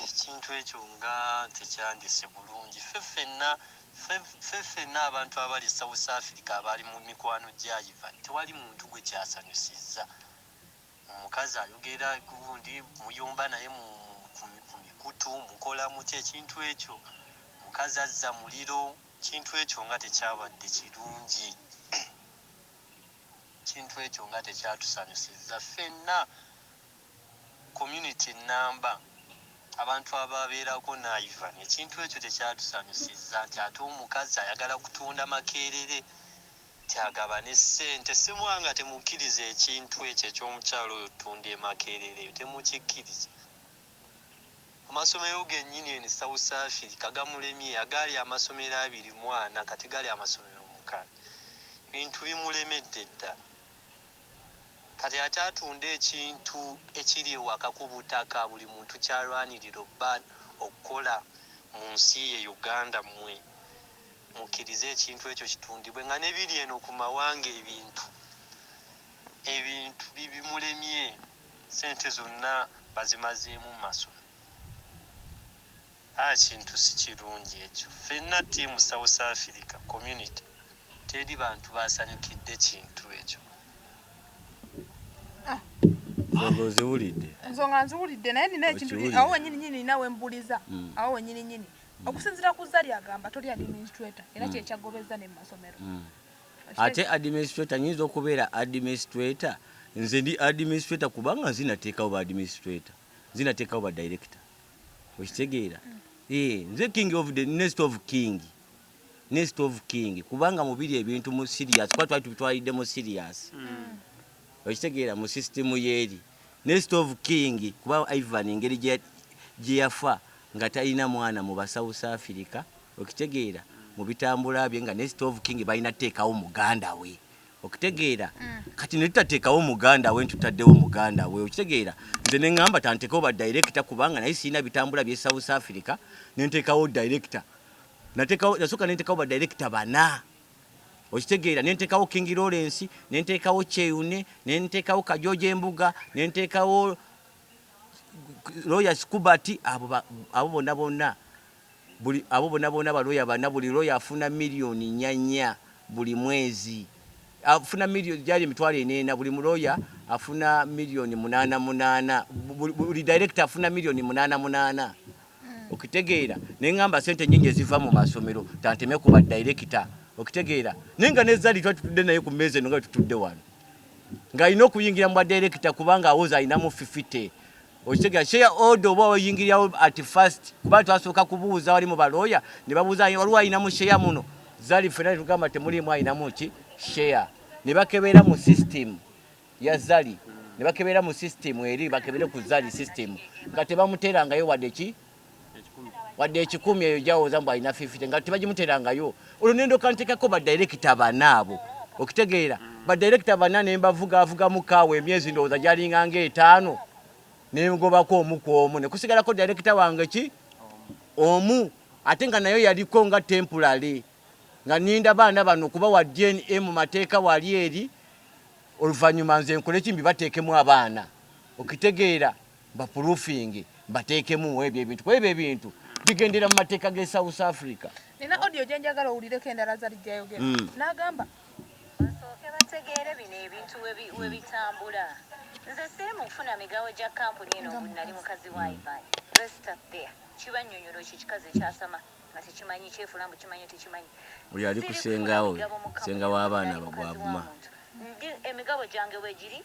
Speaker 6: Ekintu ekyo nga tekyandise bulungi. Ffe ffenna, ffe ffenna abantu abali e South Africa abaali mu mikwano gya Ivan, tewali muntu gwe kyasanyusizza. Omukazi ayogera gundi muyomba naye ku mikutu, mukola mutya ekintu ekyo? Mukazi azza muliro. Kintu ekyo nga tekyabadde kirungi, kintu ekyo nga tekyatusanyusizza ffenna community namba abantu ababeerako ne Ivan. Ekintu ekyo tekyatusanyusizza nti ate omukazi ayagala kutunda Makerere tyagabane ssente. Ssemwanga, temukkiriza ekintu ekyo ekyomukyalo oyo tunda e Makerere eyo, temukikkiriza. Amasomero gennyini eno South Africa gamulemye, agaali amasomero 24 kati gali amasomero 6. Bintu bimulemedde dda. Kati ate atunda ekintu ekiri ewaka ku butaka buli muntu kyalwanirira obba okukola mu nsi ye Uganda. Mmwe mukkirize ekintu ekyo kitundibwe nga ne biri eno ku mawanga? Ebintu bibimulemye, ssente zonna bazimazeemu mu masomero. Kintu si kirungi ekyo. Ffenna ttiimu South Africa community, teri bantu basanyukidde kintu ekyo.
Speaker 1: Ensonga oziwulidde?
Speaker 2: Ensonga nziwulidde, naye nina ekintu
Speaker 1: Okiwulidde?
Speaker 2: awo wenyini nyini nina wembuliza. Awo wenyini nyini, okusinziira ku Zari, agamba toli administrator era kyekyagobezza ne mu masomero.
Speaker 1: Ate administrator nyinza okubeera administrator, nze ndi administrator kubanga nzinateekawo ba administrator, nzinateekawo ba director, okitegeera? Nze king of the next of king, next of king, kubanga mubiri ebintu mu serious, kuba twali tubitwalidde mu serious, okitegeera? Mu system yeeri next of king, kuba Ivan engeri gye yafa nga talina mwana mu ba South Africa, okitegeera? Mu bitambula bye nga next of king balina teekawo muganda we. Okitegeera? Kati ne tutateekawo muganda we, ntutaddewo muganda we. Okitegeera? Nze ne ŋŋamba tanteekawo ba director, kubanga naye sirina bitambula bye South Africa. Ne nteekawo director, nateekawo, nasooka ne nteekawo ba director bana. Okitegeera? Ne nteekawo King Lawrence, ne nteekawo Kyeyune, ne nteekawo Kajojo Embuga, ne nteekawo lawyer Skubati. Abo bonna bonna, buli abo bonna bonna balooya bana, buli lawyer afuna miliyoni 4 4 buli mwezi, afuna miliyoni gyali 400,000. Buli mulooya afuna miliyoni 8 8, buli director afuna miliyoni 8 8. Okitegeera? Neŋŋamba sente nyingi eziva mu masomero, tanteme ku ba director. Okitegeera? Naye nga nezali twali tutudde naye ku mmeeza eno, nga tutudde wano, ng'alina okuyingira mu ba director, kubanga awoza alinamu 50. Okitegeera? Shareholder oba oyingirirawo at first, kuba twasooka kubuuza wali mu balooya, ne babuuza waliwo alinamu share muno. Zali ffena netugamba temulimu alinamu ki share. Ne bakebera mu system ya Zali, ne bakebera mu system eri, bakebere ku Zali system, nga tebamuteerangayo wadde ki, wadde 100. Eyo gyawoza mbu alina 50, nga tebagimuteerangayo. Olwo nendoka nteekako ba director bana abo. Okitegeera? Ba director bana, ne mbavugaavugamu kaawa emyezi ndowooza gyalinga nga 5, nengobako omu ku omu, ne kusigalako director wange ki omu, ate nga nayo yaliko nga temporary, nga ninda baana bano kuba wa DNA mu mateeka wali eri. Oluvannyuma nze nkole kimbi, bateekemu abaana. Okitegeera? Ba proofing bateekemu ebyo ebintu, kuba ebyo ebintu bigendera mu mateeka g'e South Africa.
Speaker 2: Nina audio gye njagala owulireko endala Zali gyayogera. N'agamba
Speaker 5: Basooke bategeere bino ebintu we bitambula. Nze siri mu kufuna migabo gya kampuni eno mbu nali mukazi wa Ivan. Let's start there. Kibannyonnyola ekyo ekikazi ekyasama nga tekimanyi, kyefuula mbu kimanyi, tekimanyi.
Speaker 1: Oyo ali
Speaker 5: Siri
Speaker 1: ku
Speaker 5: kufuna
Speaker 1: sengawe,
Speaker 5: migabo mu kampuni
Speaker 1: senga
Speaker 5: eno mbu
Speaker 1: w'abaana
Speaker 5: nali mukazi wa
Speaker 1: bagwavuma.
Speaker 5: muntu. Ndi emigabo gyange weegiri,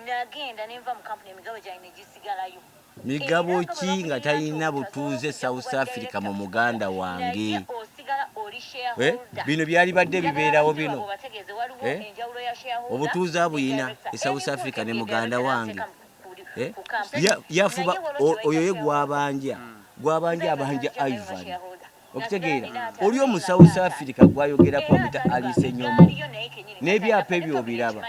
Speaker 5: nagenda nenva mu kampuni, emigabo gyange ne gisigalayo.
Speaker 1: Migabo ki nga talina butuuze South Africa mu muganda wange? Eh, bino byali badde bibeerawo bino. Eh? Obutuuze abuyina e South Africa ne muganda wange. Eh? Yafuba oyo ye gwabanja, gwabanja abanja Ivan. Okitegeera? Oli omu South Africa gwayogerako bamuyita Alice Nyomo, n'ebyapa ebyo obiraba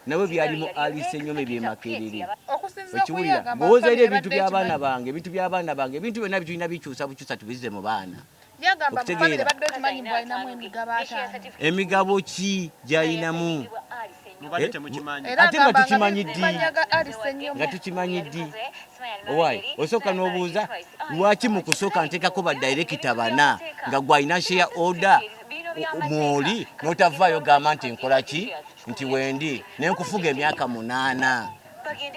Speaker 1: nawe byalimu Alice Nyomo ebyemakerere.
Speaker 2: Okusinziira ku ye,
Speaker 1: Okiwulira?
Speaker 2: agamba
Speaker 1: Bw'owoza eri
Speaker 2: family
Speaker 1: ebintu
Speaker 2: ebadde
Speaker 1: by'abaana
Speaker 2: ekimanyi.
Speaker 1: bange, ebintu by'abaana bange, ebintu byonna bitulina bikyusa bukyusa, tubize mu baana.
Speaker 2: Yagamba mu family
Speaker 1: Okitegeera?
Speaker 2: ebadde ekimanyi mbu alinamu emigabo 50.
Speaker 1: Emigabo ki gy'ayinamu?
Speaker 4: Mubadde
Speaker 1: Eh?
Speaker 4: temukimanyi?
Speaker 2: Era
Speaker 1: Ate nga
Speaker 2: agamba nga
Speaker 1: tukimanyi ddi?
Speaker 2: mannya ga Alice Nyomo.
Speaker 1: Nga tukimanyi ddi? Owaayi, osooka n'obuuza lwaki mu kusooka nteekako ba director bana, nga gwalina shareholder mwoli, n'otavaayo gamba nti nkola ki, nti wendi nenkufuga emyaka 8.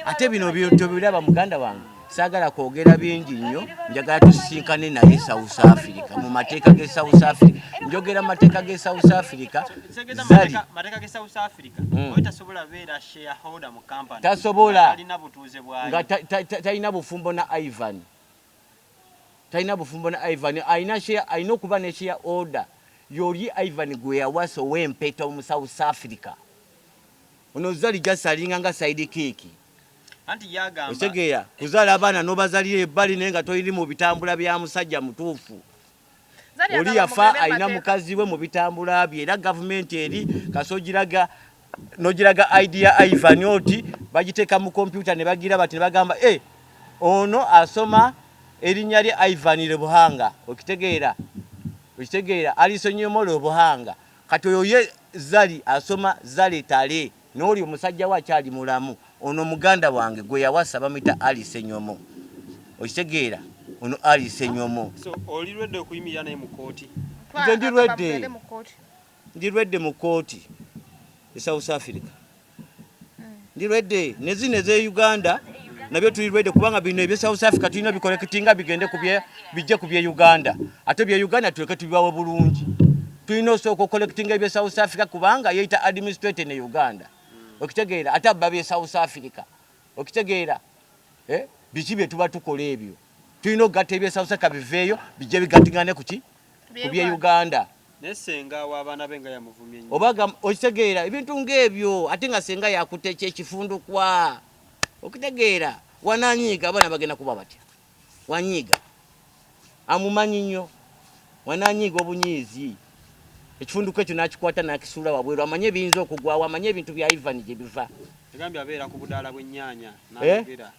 Speaker 1: Ate bino tobiraba. Muganda wange, saagala kwogera bingi nnyo, njagala tusisinkane naye South Africa mu mateeka ge South Africa. Njogera mu mateeka ge South Africa.
Speaker 4: Kitegeeza
Speaker 1: Zali
Speaker 4: mateeka ge South Africa, oyo tasobola beera shareholder mu company.
Speaker 1: Tasobola.
Speaker 4: Talina butuuze bwayo.
Speaker 1: Nga talina bufumbo na Ivan, talina bufumbo na Ivan. Alina share, alina okuba ne shareholder yoli Ivan gwe yawasa ow'empeta mu South Africa. Ono Zali just alinga nga side kick.
Speaker 4: Anti yagamba
Speaker 1: Okitegeera? Kuzaala abaana n'obazalira ebbali, naye nga toyiri mu bitambula bya musajja mutuufu.
Speaker 2: Zali
Speaker 1: Oli
Speaker 2: agamba
Speaker 1: yafa
Speaker 2: mugende mu
Speaker 1: alina
Speaker 2: mateeka.
Speaker 1: mukazi we mu bitambula bye, era gavumenti eri kasi ogiraga n'ogiraga ID ya Ivan oti bagiteeka mu kompyuta ne bagira bati, ne bagamba e ono asoma erinnya lye Ivan Lwebuhanga. Okitegeera? Okitegeera? Alice Nyomo Lwebuhanga. Kati oyo ye Zali asoma Zale Tale, n'oli omusajja we akyali mulamu. Ono muganda wange gwe yawasa bamuyita Alice Nyomo. Okitegeera? Ono Alice Nyomo.
Speaker 4: So oli lwedde okuyimirira naye mu kooti?
Speaker 1: Nze ndi
Speaker 2: Agamba
Speaker 1: ready.
Speaker 2: mugende mu kkooti.
Speaker 1: Ndi ready mu kooti e South Africa, ndi ready. Ne zino ez'e Uganda nabyo tuli ready, kubanga bino ebye South Africa tulina bikolekitinga bigende ku bye, bijje ku bye Uganda, ate bye Uganda tuleke tubibawe bulungi. Tulina osooka okolekitinga ebye South Africa, kubanga yeyita administrator ne Uganda. Okitegeera? Ate abba bye South Africa. Okitegeera? Eh? Biki bye tuba tukola ebyo, tulina okugatta ebye South Africa biveeyo, bijje bigattingane ku ki, ku bye Uganda.
Speaker 4: Naye senga w'abaana be nga yamuvumye nnyo.
Speaker 1: Oba okitegeera? Ebintu ng'ebyo, ate nga senga yakutte ki ekifundukwa. Okitegeera? Wananyiiga, abaana bagenda kuba batya? Wanyiiga amumanyi nnyo, wananyiiga obunyiizi.
Speaker 3: Ekifunduko ekyo n'akikwata n'akisuula wabweru, amanye ebiyinza okugwawo, amanye ebintu bya Ivan gye biva.
Speaker 4: Yagambye abeera ku budaala bw'ennyaanya
Speaker 3: Eh?
Speaker 4: n'ayogera.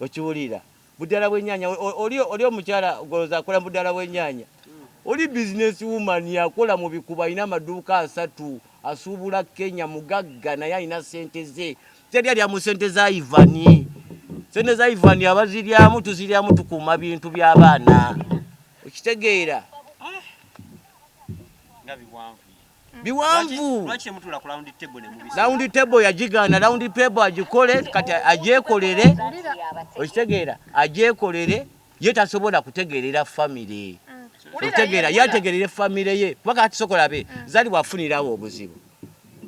Speaker 3: Okiwulira, budaala bw'ennyaanya. Oli omukyala goloza akola mu budaala bw'ennyaanya, oli business woman, akola mu bikuba, alina amaduuka 3, asuubula Kenya, mugagga, naye alina sente ze. Teri alya mu sente za Ivan. Sente za Ivan abaziryamu tuziryamu, tukuuma bintu by'abaana, okitegeera?
Speaker 4: Nga biwanvu.
Speaker 3: Biwanvu.
Speaker 4: Lwaki temutuula ku round table ne mubisa?
Speaker 3: Round table yagigaana. Round table agikole kati, agyekolere, okitegeera? Agyekolere ye, tasobola kutegeerera famire. Okitegeera? Ye ategeerere famire ye, kuba kati sokolabe Zali bwafunirawo obuzibu,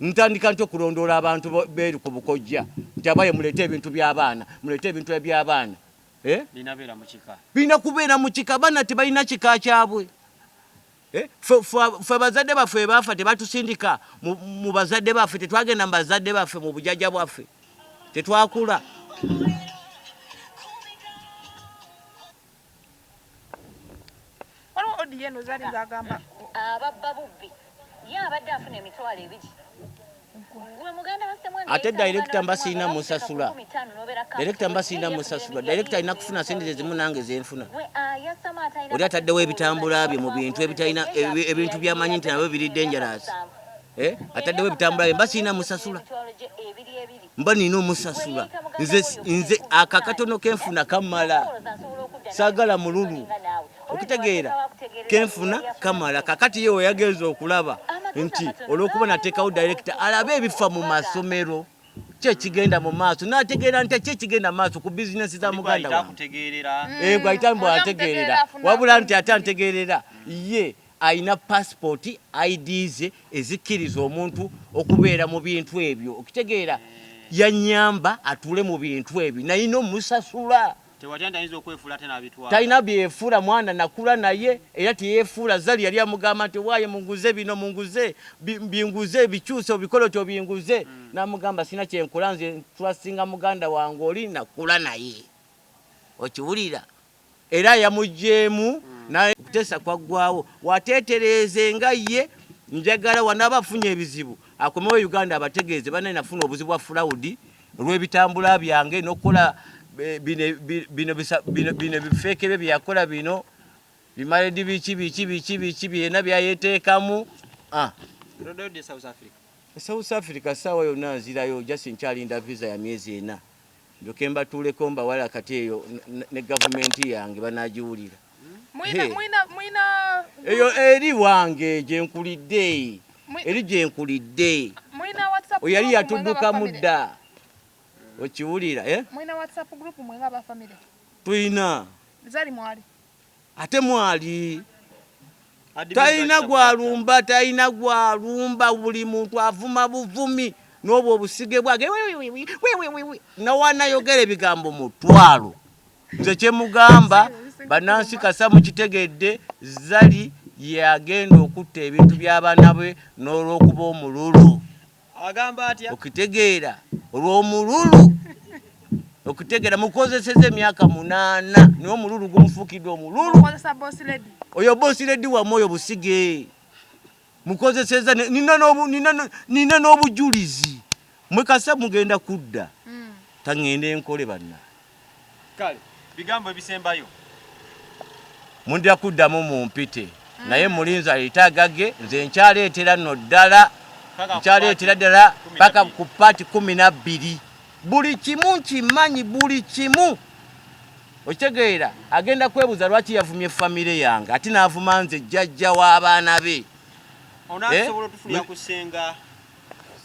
Speaker 3: ntandika nti okulondoola abantu beeri ku bukojja nti abaye muleete ebintu by'abaana, muleete ebintu eby'abaana. Eh?
Speaker 4: Binabeera mu kika.
Speaker 3: Birina kubeera mu kika. Baana tebalina kika kyabwe. Eh? Ffe bazadde baffe baafa tebatusindika mu bazadde baffe, tetwagenda mu bazadde baffe, mu bujajja bwaffe tetwakula.
Speaker 2: Waliwo audio eno Zali ng'agamba
Speaker 5: Ababba bubbi, ye abadde afuna 20,000. Gwe muganda wa Ssemwanga.
Speaker 3: Ate director mba sirina musasula. Director mba sirina musasula. Director alina kufuna sente zezimu nange zenfuna. Oli ataddewo ebitambula bye mu bintu ebitalina ebintu byamanyi nti nabyo biri dangerous. Eh? Ataddewo ebitambula bye, mba sirina musasula, mba nina omusasula. Nze akakatono kenfuna kamala, saagala mululu, okitegeera? Kenfuna kamala. Kakati ye weyagenza okulaba nti olwokuba nateekawo director alabe ebifa mu masomero, ki ekigenda mu maaso, n'ategeera nti ki ekigenda mu maaso ku bizinesi za muganda wange.
Speaker 4: Akutegeerera.
Speaker 3: Eh, gwayita mbu
Speaker 2: Oli
Speaker 3: antegeerera.
Speaker 2: amutegeerera, afuna
Speaker 3: Wabula nti ate antegeerera, ye alina passport, ID ze ezikkiriza omuntu okubeera mu bintu ebyo, okitegeera? Yanyamba atuule mu bintu ebyo, nayina omusasula.
Speaker 4: Tewatya nti ayinza okwefuula ate n'abitwala?
Speaker 3: Talina byefuula, mwana nakula naye era teyeefuula. Zali yali amugamba nti waaye munguze bino, munguze binguze, bikyuse, obikole otyo, binguze. Namugamba sina kyenkola, nze twasinga muganda wange oli nakula naye, okiwulira? Era yamugyemu naye okuteesa kwaggwawo. Wateetereeze nga ye njagala wanaaba afunye ebizibu akomewo e Uganda abategeeze, banaye nafuna obuzibu bwa fraud olw'ebitambula byange n'okukola bino bifeeke bye byeyakola bino bimaledi biki biki biki biki byena byayeteekamu. Ah,
Speaker 4: Roddayo ddi e South Africa?
Speaker 3: South Africa saawa yonna nzirayo, just nkyalinda visa ya myezi 4 ndyoke mbatuuleko mbawala. Kati eyo ne gavumenti yange banagiwulira.
Speaker 2: Mwina
Speaker 3: Hey.
Speaker 2: mwina
Speaker 3: Eyo eri wange gyenkulidde. Eri gyenkulidde.
Speaker 2: Mwina WhatsApp
Speaker 3: Oyo yali
Speaker 2: group mwe nga
Speaker 3: yatuddukamu
Speaker 2: ba family?
Speaker 3: dda, okiwulira, eh?
Speaker 2: Mwina WhatsApp group mwe nga ba family?
Speaker 3: Tulina.
Speaker 2: Zali mwali?
Speaker 3: Ate mwali.
Speaker 4: Admin
Speaker 3: Talina
Speaker 4: lwaki
Speaker 3: gwalumba, talina gwalumba. Buli muntu avuma buvumi n'obwo obusige bwage nawanayogera ebigambo mutwalo. Nze kyemugamba bannansi, kasa mukitegedde, Zali yagenda okutta ebintu by'abaana be n'olwokuba omululu.
Speaker 4: Agamba atya?
Speaker 3: Okitegeera? Olw'omululu, okitegeera? Mukozeseza emyaka 8 naye omululu gumufuukidde omululu.
Speaker 2: Okozesa boss lady.
Speaker 3: Oyo boss lady wamu, oyo busige mukozeseza nina n'obujulizi. Mwekasa mugenda kudda. Taŋŋende enkole banna.
Speaker 4: Kale, bigambo ebisembayo.
Speaker 3: Mundya kuddamu mumpite, naye mulinzi aleete agage. Nze nkyaleetera nno ddala.
Speaker 4: Paka ku
Speaker 3: Nkyaleetera
Speaker 4: part
Speaker 3: ddala
Speaker 4: 12.
Speaker 3: paka ku part 12. Buli kimu nkimanyi, buli kimu, okitegeera? Agenda kwebuuza lwaki yavumye famire yange ate n'avuma nze jjajja w'abaana be.
Speaker 4: Onaasobola otufunira ku senga?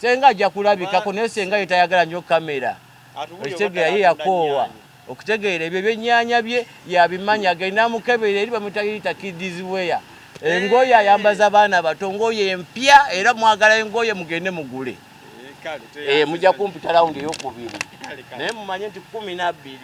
Speaker 3: Senga ajja kulabikako, naye senga ye tayagala nnyo kamera.
Speaker 4: Atubuulire.
Speaker 3: Okitegeera?
Speaker 4: Oba
Speaker 3: Ye yakoowa.
Speaker 4: atunda.
Speaker 3: Okutegeera ebyo ebyennyanya bye yabimanya, agenda amukebera eri bamutayita kids wear, engoye ayambaza baana bato, ngoye empya. Era mwagala engoye mugende mugule.
Speaker 4: Kale.
Speaker 3: Eh, mujja kumpita round eyokubiri.
Speaker 4: Kale, kale.
Speaker 3: Naye mumanye nti 12.